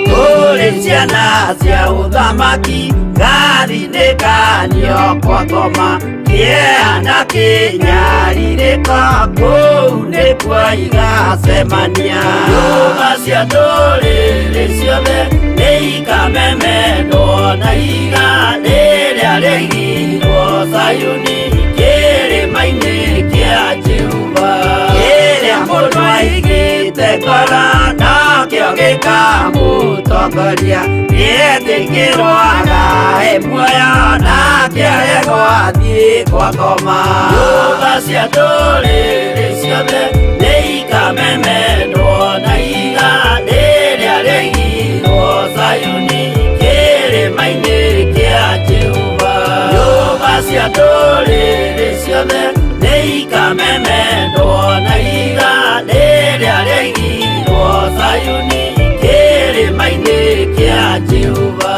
Kũrĩ ciana cia ũthamaki gathinĩkanio kwa ngoma, kĩeha na kĩnyarirĩko kũu nĩkuo igacemania. Nyũmba cia ndũrĩrĩ ciothe nĩikamemendwo na ihiga rĩrĩa rĩaigirwo Zayuni kĩrĩma-inĩ kĩa Jehova. Kĩrĩa mũndũ aigĩte ngoro nakĩo gĩkamũtongoria, nĩetĩkĩrwo agae muoyo nake aregwo athiĩ kwa ngoma. Nyũmba cia ndũrĩrĩ ciothe nĩikamemendwo na ihiga rĩrĩa rĩaigirwo Zayuni kĩrĩma-inĩ kĩa Jehova. Nyũmba cia ndũrĩrĩ ciothe nĩikamemendwo na ihiga rĩrĩa rĩaigirwo Zayuni kĩrĩma-inĩ kĩa Jehova.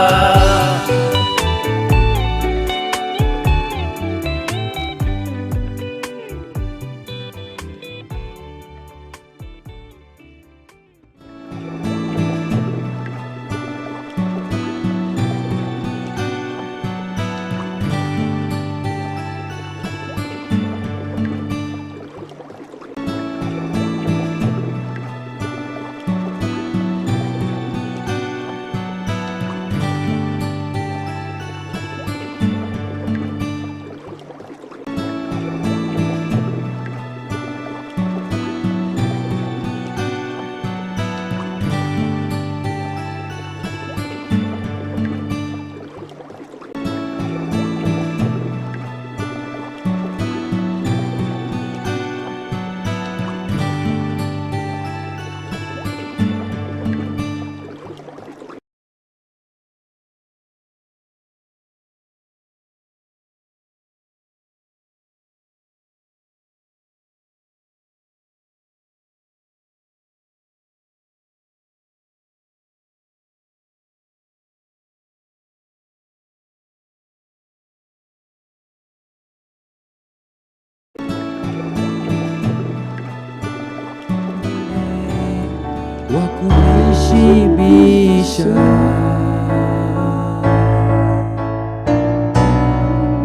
wa kunishibisha.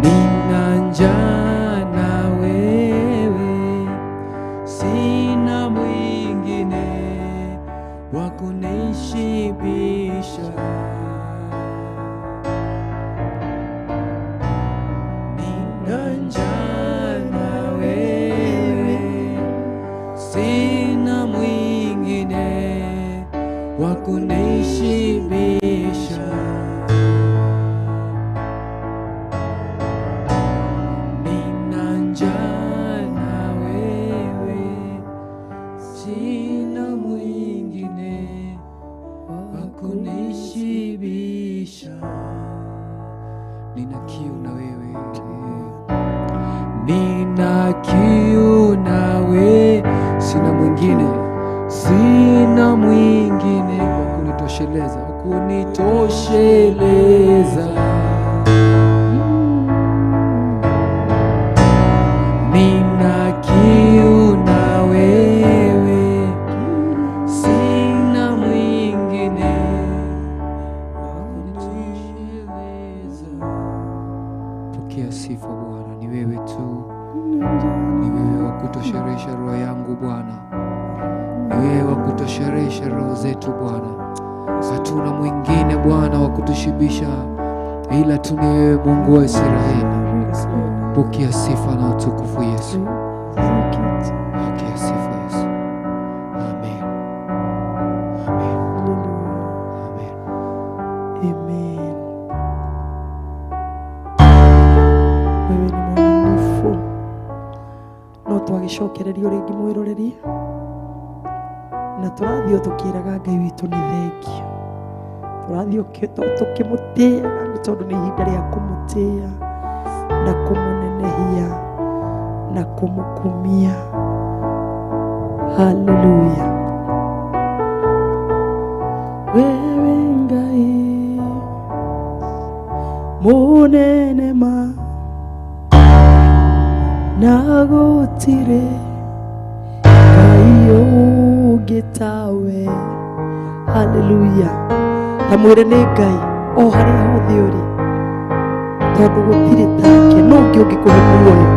Nina njaa na wewe, sina mwingine wa kunishibisha. Nina njaa na wewe, sina mwingine wa kunishibisha. Nina njaa na wewe, sina mwingine wa kunishibisha. Nina kiu na wewe, nina kiu nawe, sina mwingine, sina mwingine wa kunitosheleza, wa kunitosheleza. Nina kiu na wewe, sina mwingine wa kunitosheleza. Pokea sifa Bwana, ni wewe tu, ni wewe wa kutosheresha roho yangu Bwana, ni wewe wa kutosheresha roho zetu Bwana. Hatuna mwingine Bwana wa kutushibisha ila tu ni wewe Mungu wa Israeli. Pokea sifa na utukufu Yesu, pokea sifa Yesu. Amen, amen, amen.
Amen. Wewe ni mwaminifu. No twagicokererio ringi mwiroreri na tũrathiĩ o tũkĩraga Ngai witũ nĩ thengio, tũrathiĩ tũkĩmũtĩaga nĩ tondũ nĩ ihinda rĩa kũmũtĩa na kũmũnenehia na kũmũkumia. Haleluya. Wewe Ngai munene ma na gũtirĩ Ngai ũngĩ tawe. Haleluya. Ta mwĩre nĩ Ngai o harĩa hothe ũrĩ, tondũ gũtirĩ take. No ũngĩ ũngĩkũhe muoyo,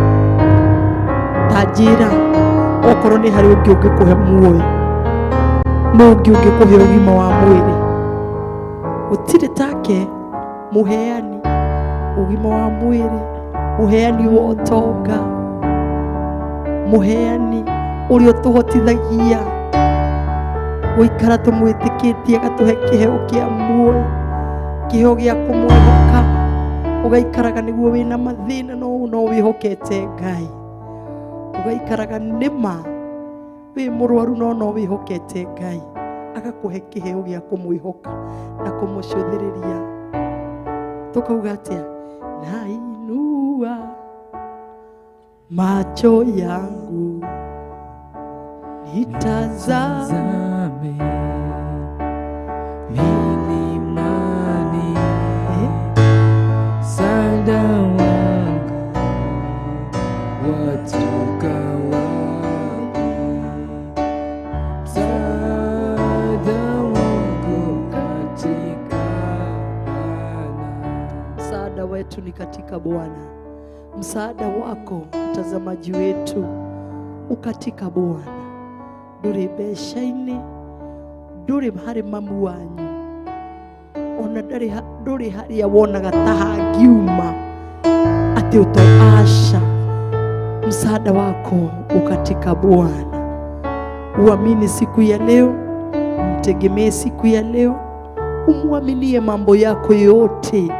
ta njĩra okorwo nĩ harĩ ũngĩ ũngĩkũhe muoyo, no ũngĩ ũngĩkũhe ũgima wa mwĩrĩ. Gũtirĩ take mũheani ũgima wa mwĩrĩ, mũheani wa ũtonga, mũheani ũrĩa ũtũhotithagia gũikara tũmwĩtĩkĩtie, agatũhe kĩheo kĩa muoyo, kĩheo gĩa kũmwĩhoka. Ũgaikaraga nĩguo wĩna mathĩna no wĩhokete Ngai. Ũgaikaraga nĩma wĩ mũrwaru no wĩhokete Ngai, agakũhe kĩheo gĩa kũmwĩhoka na kũmũcũthĩrĩria. Tũkauga atĩa? Nainua macho yangu nitazame
milimani, msaada wangu watoka wapi? Msaada wangu katika Bwana.
Msaada wetu ni katika Bwana. Msaada wako mtazamaji wetu ukatika Bwana. Ndũrĩ mbeca-inĩ, ndũrĩ harĩ mamu wanyu, ona ndũrĩ harĩa wonaga ta hangiuma atĩ ũto aca. Msaada wako ukatika Bwana. Uamini siku ya leo, mtegemee siku ya leo, umwaminie mambo yako yote,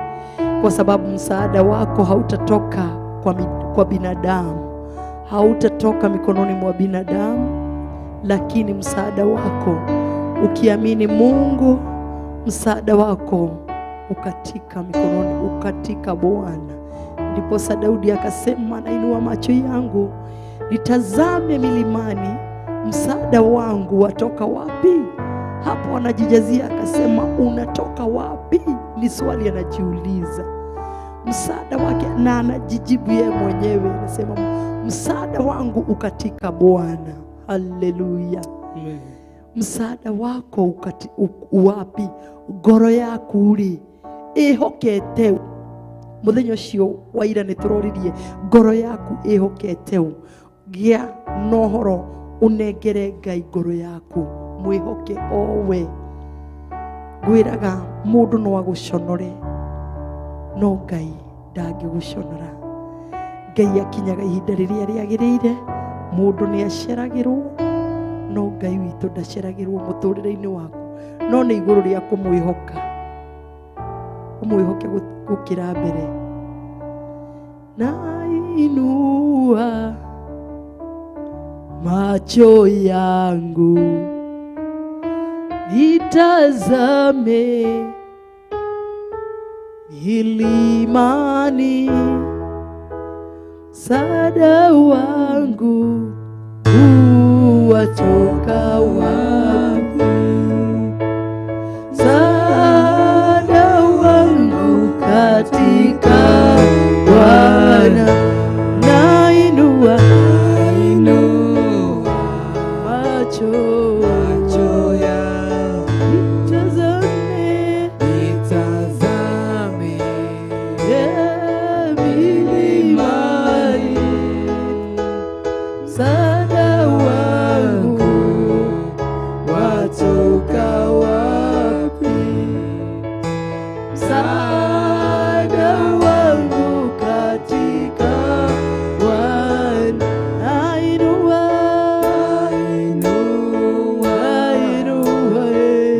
kwa sababu msaada wako hautatoka kwa binadamu, hautatoka mikononi mwa binadamu, lakini msaada wako ukiamini Mungu, msaada wako ukatika mikononi, ukatika Bwana. Ndiposa Daudi akasema, nainua macho yangu nitazame milimani, msaada wangu watoka wapi? Hapo anajijazia akasema, unatoka wapi? Ni swali anajiuliza. Msaada wake, na anajijibu yeye mwenyewe, anasema msaada wangu ukatika Bwana. Haleluya. Msaada wako ukati, uwapi? Ngoro yaku rĩ ĩhokete ũ? Mũthenya ũcio wa ira nĩ tũroririe ngoro yaku ĩhokete ũ. Gĩa na ũhoro ũnengere Ngai ngoro yaku, mwĩhoke o we. Ngwĩraga mũndũ no agũconore, no Ngai ndangĩgũconora. Ngai akinyaga ihinda rĩrĩa rĩagĩrĩire. Mũndũ nĩ aceragĩrwo, no Ngai witũ ndaceragĩrwo mũtũrĩre-inĩ waku, no nĩ igũrũ rĩa kũmwĩhoka, ũmwĩhoke gũkĩra mbere. Nainua macho yangu nitazame milimani, msaada wangu watoka wapi? Msaada wangu katika Bwana. Nainua macho
yangu
nitazame
nitazame
milimani, msaada wangu
watoka wapi?
Msaada wangu katika Bwana. Nainua,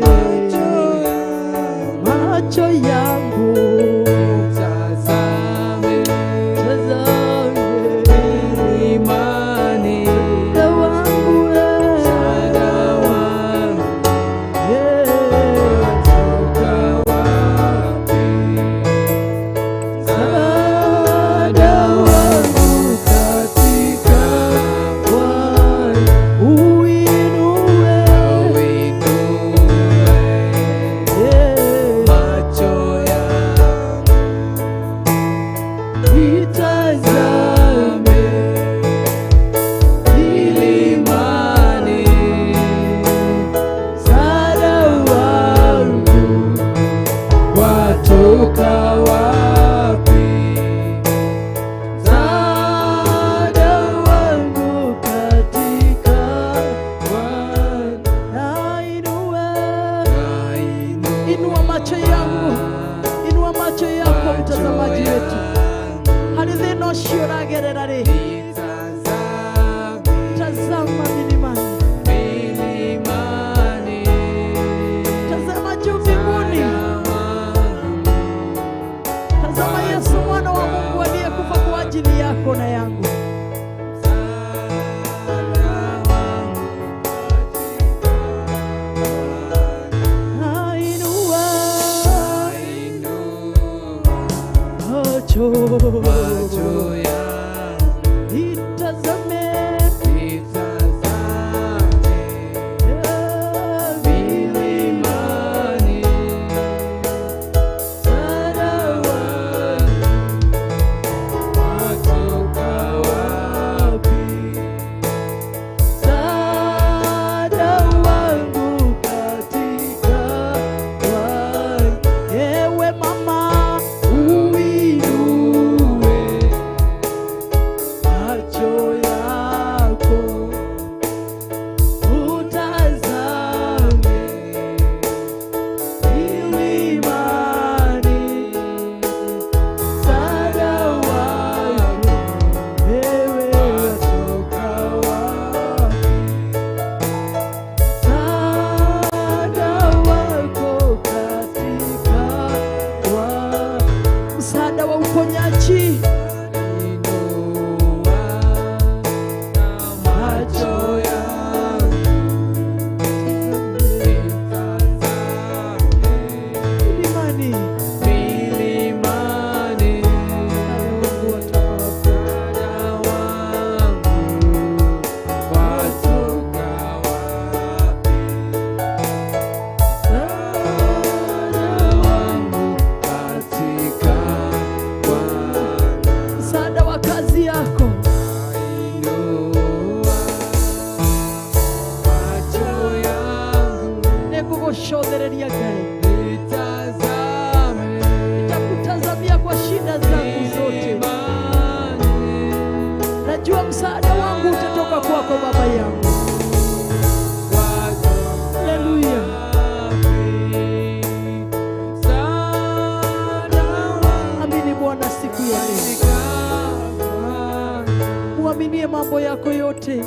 nainua macho yangu
Tazame
tazame
milimani,
msaada wangu
msaada wangu watoka wapi?
Msaada wangu
Katika
Bwana. Uinue
uinue macho yangu
nitazame
milimani,
msaada wangu
watoka wapi?
Msaada wangu katika
Bwana.
Nainua, inua macho yangu, inua macho yako mtazamaji wetu, harĩ thĩna ũcio ũragerera rĩ, tazama milimani, tazama juu mbinguni, tazama Yesu mwana wa Mungu aliyekufa kwa ajili yako na yangu. Nainua macho nitazame
Milimani,
msaada wangu
watoka wapi?
Msaada wangu katika Bwana. Ewe mama,
Uinue
Nitagũcothereria Ngai,
Nitazame
nitakutazamia kwa shida zangu zote.
Imani.
Najua msaada wangu utatoka kwako Baba yangu. Haleluya. Amini Bwana siku ya leo, muaminie mambo yako yote.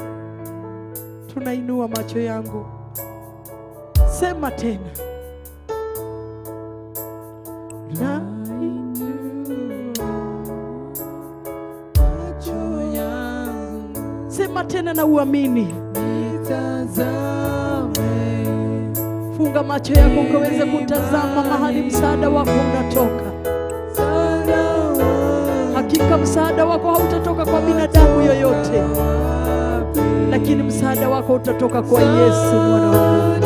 Tunainua macho yangu, sema tena na sema tena na uamini. Funga macho yako ukaweze kutazama mahali msaada wako unatoka. Hakika msaada wako hautatoka kwa binadamu yoyote, lakini msaada wako utatoka kwa Yesu mwana wa Mungu.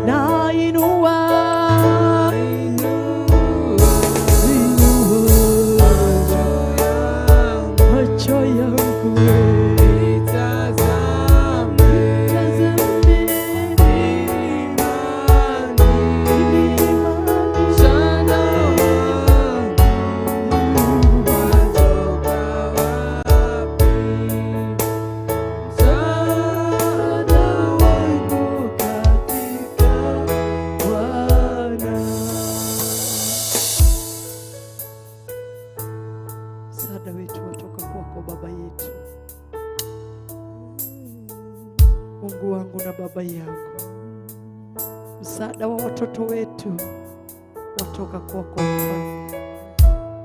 Nainua macho yangu tazame Msaada wetu watoka kwako Baba yetu, Mungu wangu na Baba yangu. Msaada wa watoto wetu watoka kwako Mfalme.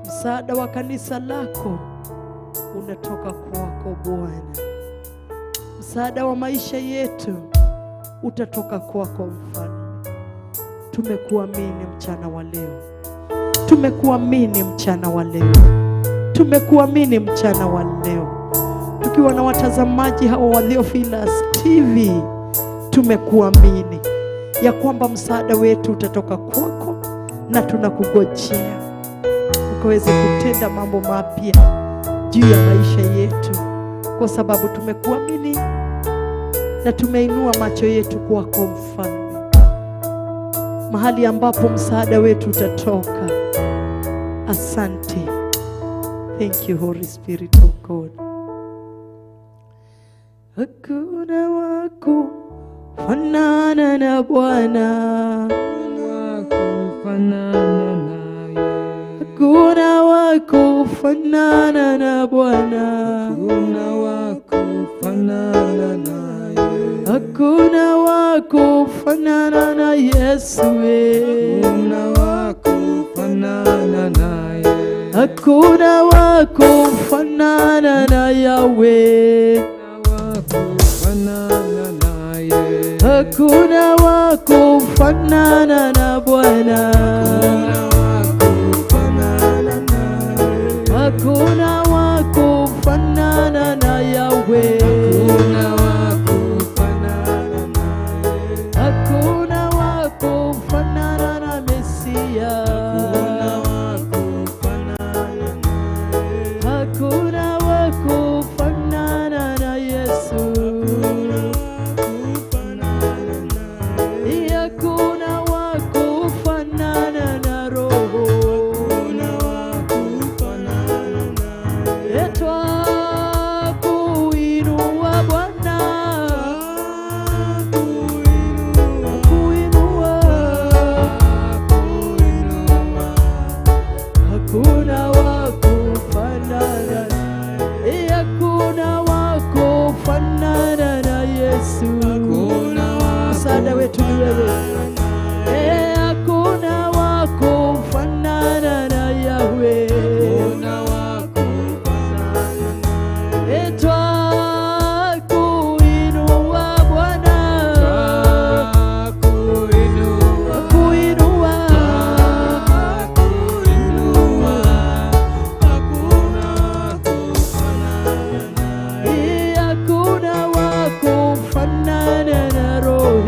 Msaada wa kanisa lako unatoka kwako Bwana. Msaada wa maisha yetu utatoka kwako Mfalme. Tumekuamini mchana wa leo, tumekuamini mchana wa leo, tumekuamini mchana wa leo, tukiwa na watazamaji hawa wa Theophilus TV, tumekuamini ya kwamba msaada wetu utatoka kwako, na tunakugojea ukaweze kutenda mambo mapya juu ya maisha yetu, kwa sababu tumekuamini na tumeinua macho yetu kwako Mfalme, mahali ambapo msaada wetu utatoka. Asante. Thank you Holy Spirit of God. Hakuna wa kufanana na Bwana, hakuna wa kufanana na Bwana, hakuna wa kufanana na Yesu, hakuna wa kufanana na Yahweh, hakuna wa kufanana na Bwana, hakuna wa kufanana na Yahweh, hakuna wa kufanana na Mesia, hakuna wa kufanana na Yesu, hakuna wa kufanana na Roho. Twakuinua Bwana, kuinua, hakuna wa kufanana, hakuna wa kufanana na Yesu. Msaada wetu ni wewe. Hakuna wa kufanana na Yahweh. Twakuinua Bwana, kuinua, hakuna wa kufanana na Roho.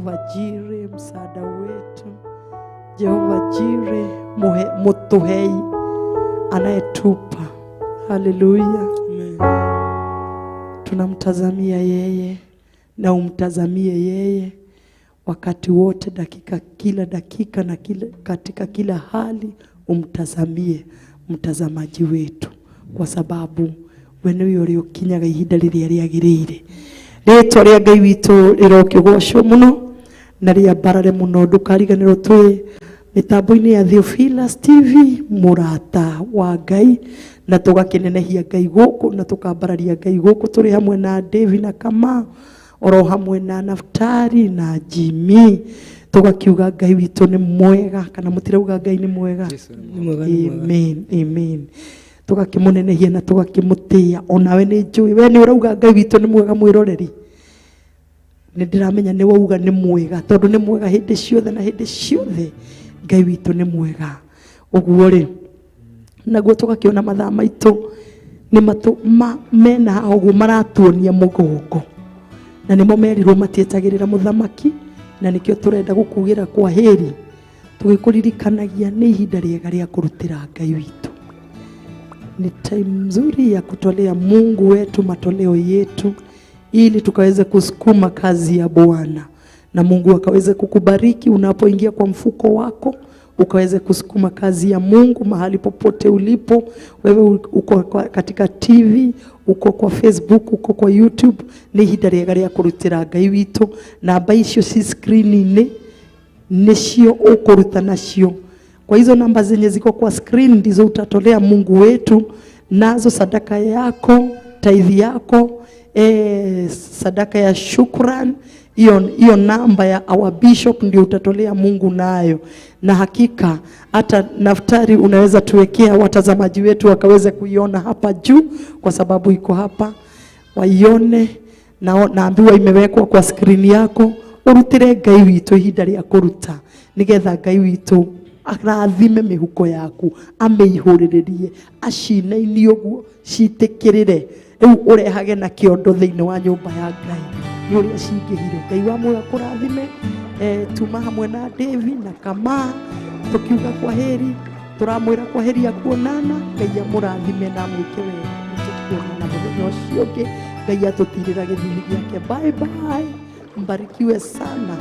Jehova Jire, msaada wetu, Jehova Jire, mutuhei anayetupa. Haleluya.
Amen.
Tunamtazamia yeye na umtazamie yeye wakati wote, dakika kila dakika na kila, katika kila hali umtazamie mtazamaji wetu, kwa sababu we nĩwe ũrĩa ũkinyaga ihinda rĩrĩa rĩagĩrĩire. Rĩtwa rĩa Ngai witũ rĩrokĩgocwo mũno na rĩambarare mũno. Ndũkariganĩrwo twĩ mĩtambo-inĩ ya Theophilus TV, mũrata wa Ngai, na tũgakĩnenehia Ngai gũkũ na tũkambararia Ngai gũkũ tũrĩ hamwe na David na Kamau oro hamwe na Naftali na Jimmy, tũgakiuga Ngai witũ nĩ mwega. Kana mũtirauga Ngai nĩ mwega?
Nĩ mwega, nĩ mwega.
Amen, amen. Tũgakĩmũnenehia na tũgakĩmũtĩĩa. Onawe nĩ njũĩ we nĩ ũrauga Ngai witũ nĩ mwega. Mwĩroreri, nĩ ndĩramenya nĩ wauga nĩ mwega, tondũ nĩ mwega hĩndĩ ciothe na hĩndĩ ciothe. Ngai witũ nĩ mwega. Ũguo rĩ, naguo tũgakĩona mathaa maitũ nĩ matũ mena haha ũguo maratuonia mũgongo, na nĩmo merirwo matietagĩrĩra mũthamaki, na nĩkĩo tũrenda gũkugĩra kwa heri, tũgĩkũririkanagia nĩ ihinda rĩega rĩa kũrutĩra Ngai witũ. Ni time nzuri ya kutolea Mungu wetu matoleo yetu, ili tukaweze kusukuma kazi ya Bwana, na Mungu akaweze kukubariki unapoingia kwa mfuko wako, ukaweze kusukuma kazi ya Mungu mahali popote ulipo. Wewe uko katika TV, uko kwa Facebook, uko kwa YouTube, nĩ ihinda rĩega rĩa kũrutĩra Ngai witũ. Namba icio ci screen-inĩ nĩcio ũkũruta nacio. Kwa hizo namba zenye ziko kwa screen ndizo utatolea Mungu wetu nazo sadaka yako, tithe yako, sadaka ya shukran. Hiyo namba ya our bishop ndio utatolea Mungu nayo. Na hakika hata Naftali unaweza tuwekea watazamaji wetu wakaweze kuiona hapa juu, kwa sababu iko hapa waione, na naambiwa imewekwa kwa screen yako. Urutire Ngai witũ ihinda rĩa kũruta, nĩgetha Ngai witũ arathime mĩhuko yaku, amĩihũrĩrĩrie, acinainie ũguo citĩkĩrĩre. Rĩu ũrehage na kĩondo thĩinĩ wa nyũmba ya Ngai nĩ ũrĩa cingĩhire. Ngai wa muoyo akũrathime. Tuma hamwe na David na Kamau tukiuga kwa heri, tũramwĩra kwa heri ya kuonana. Ngai amũrathime na amwĩke wega. Nĩtũkuonana mũthenya ũcio ũngĩ. Ngai atũtirĩra gĩthithi gĩake. Bye bye, mbarikiwe sana.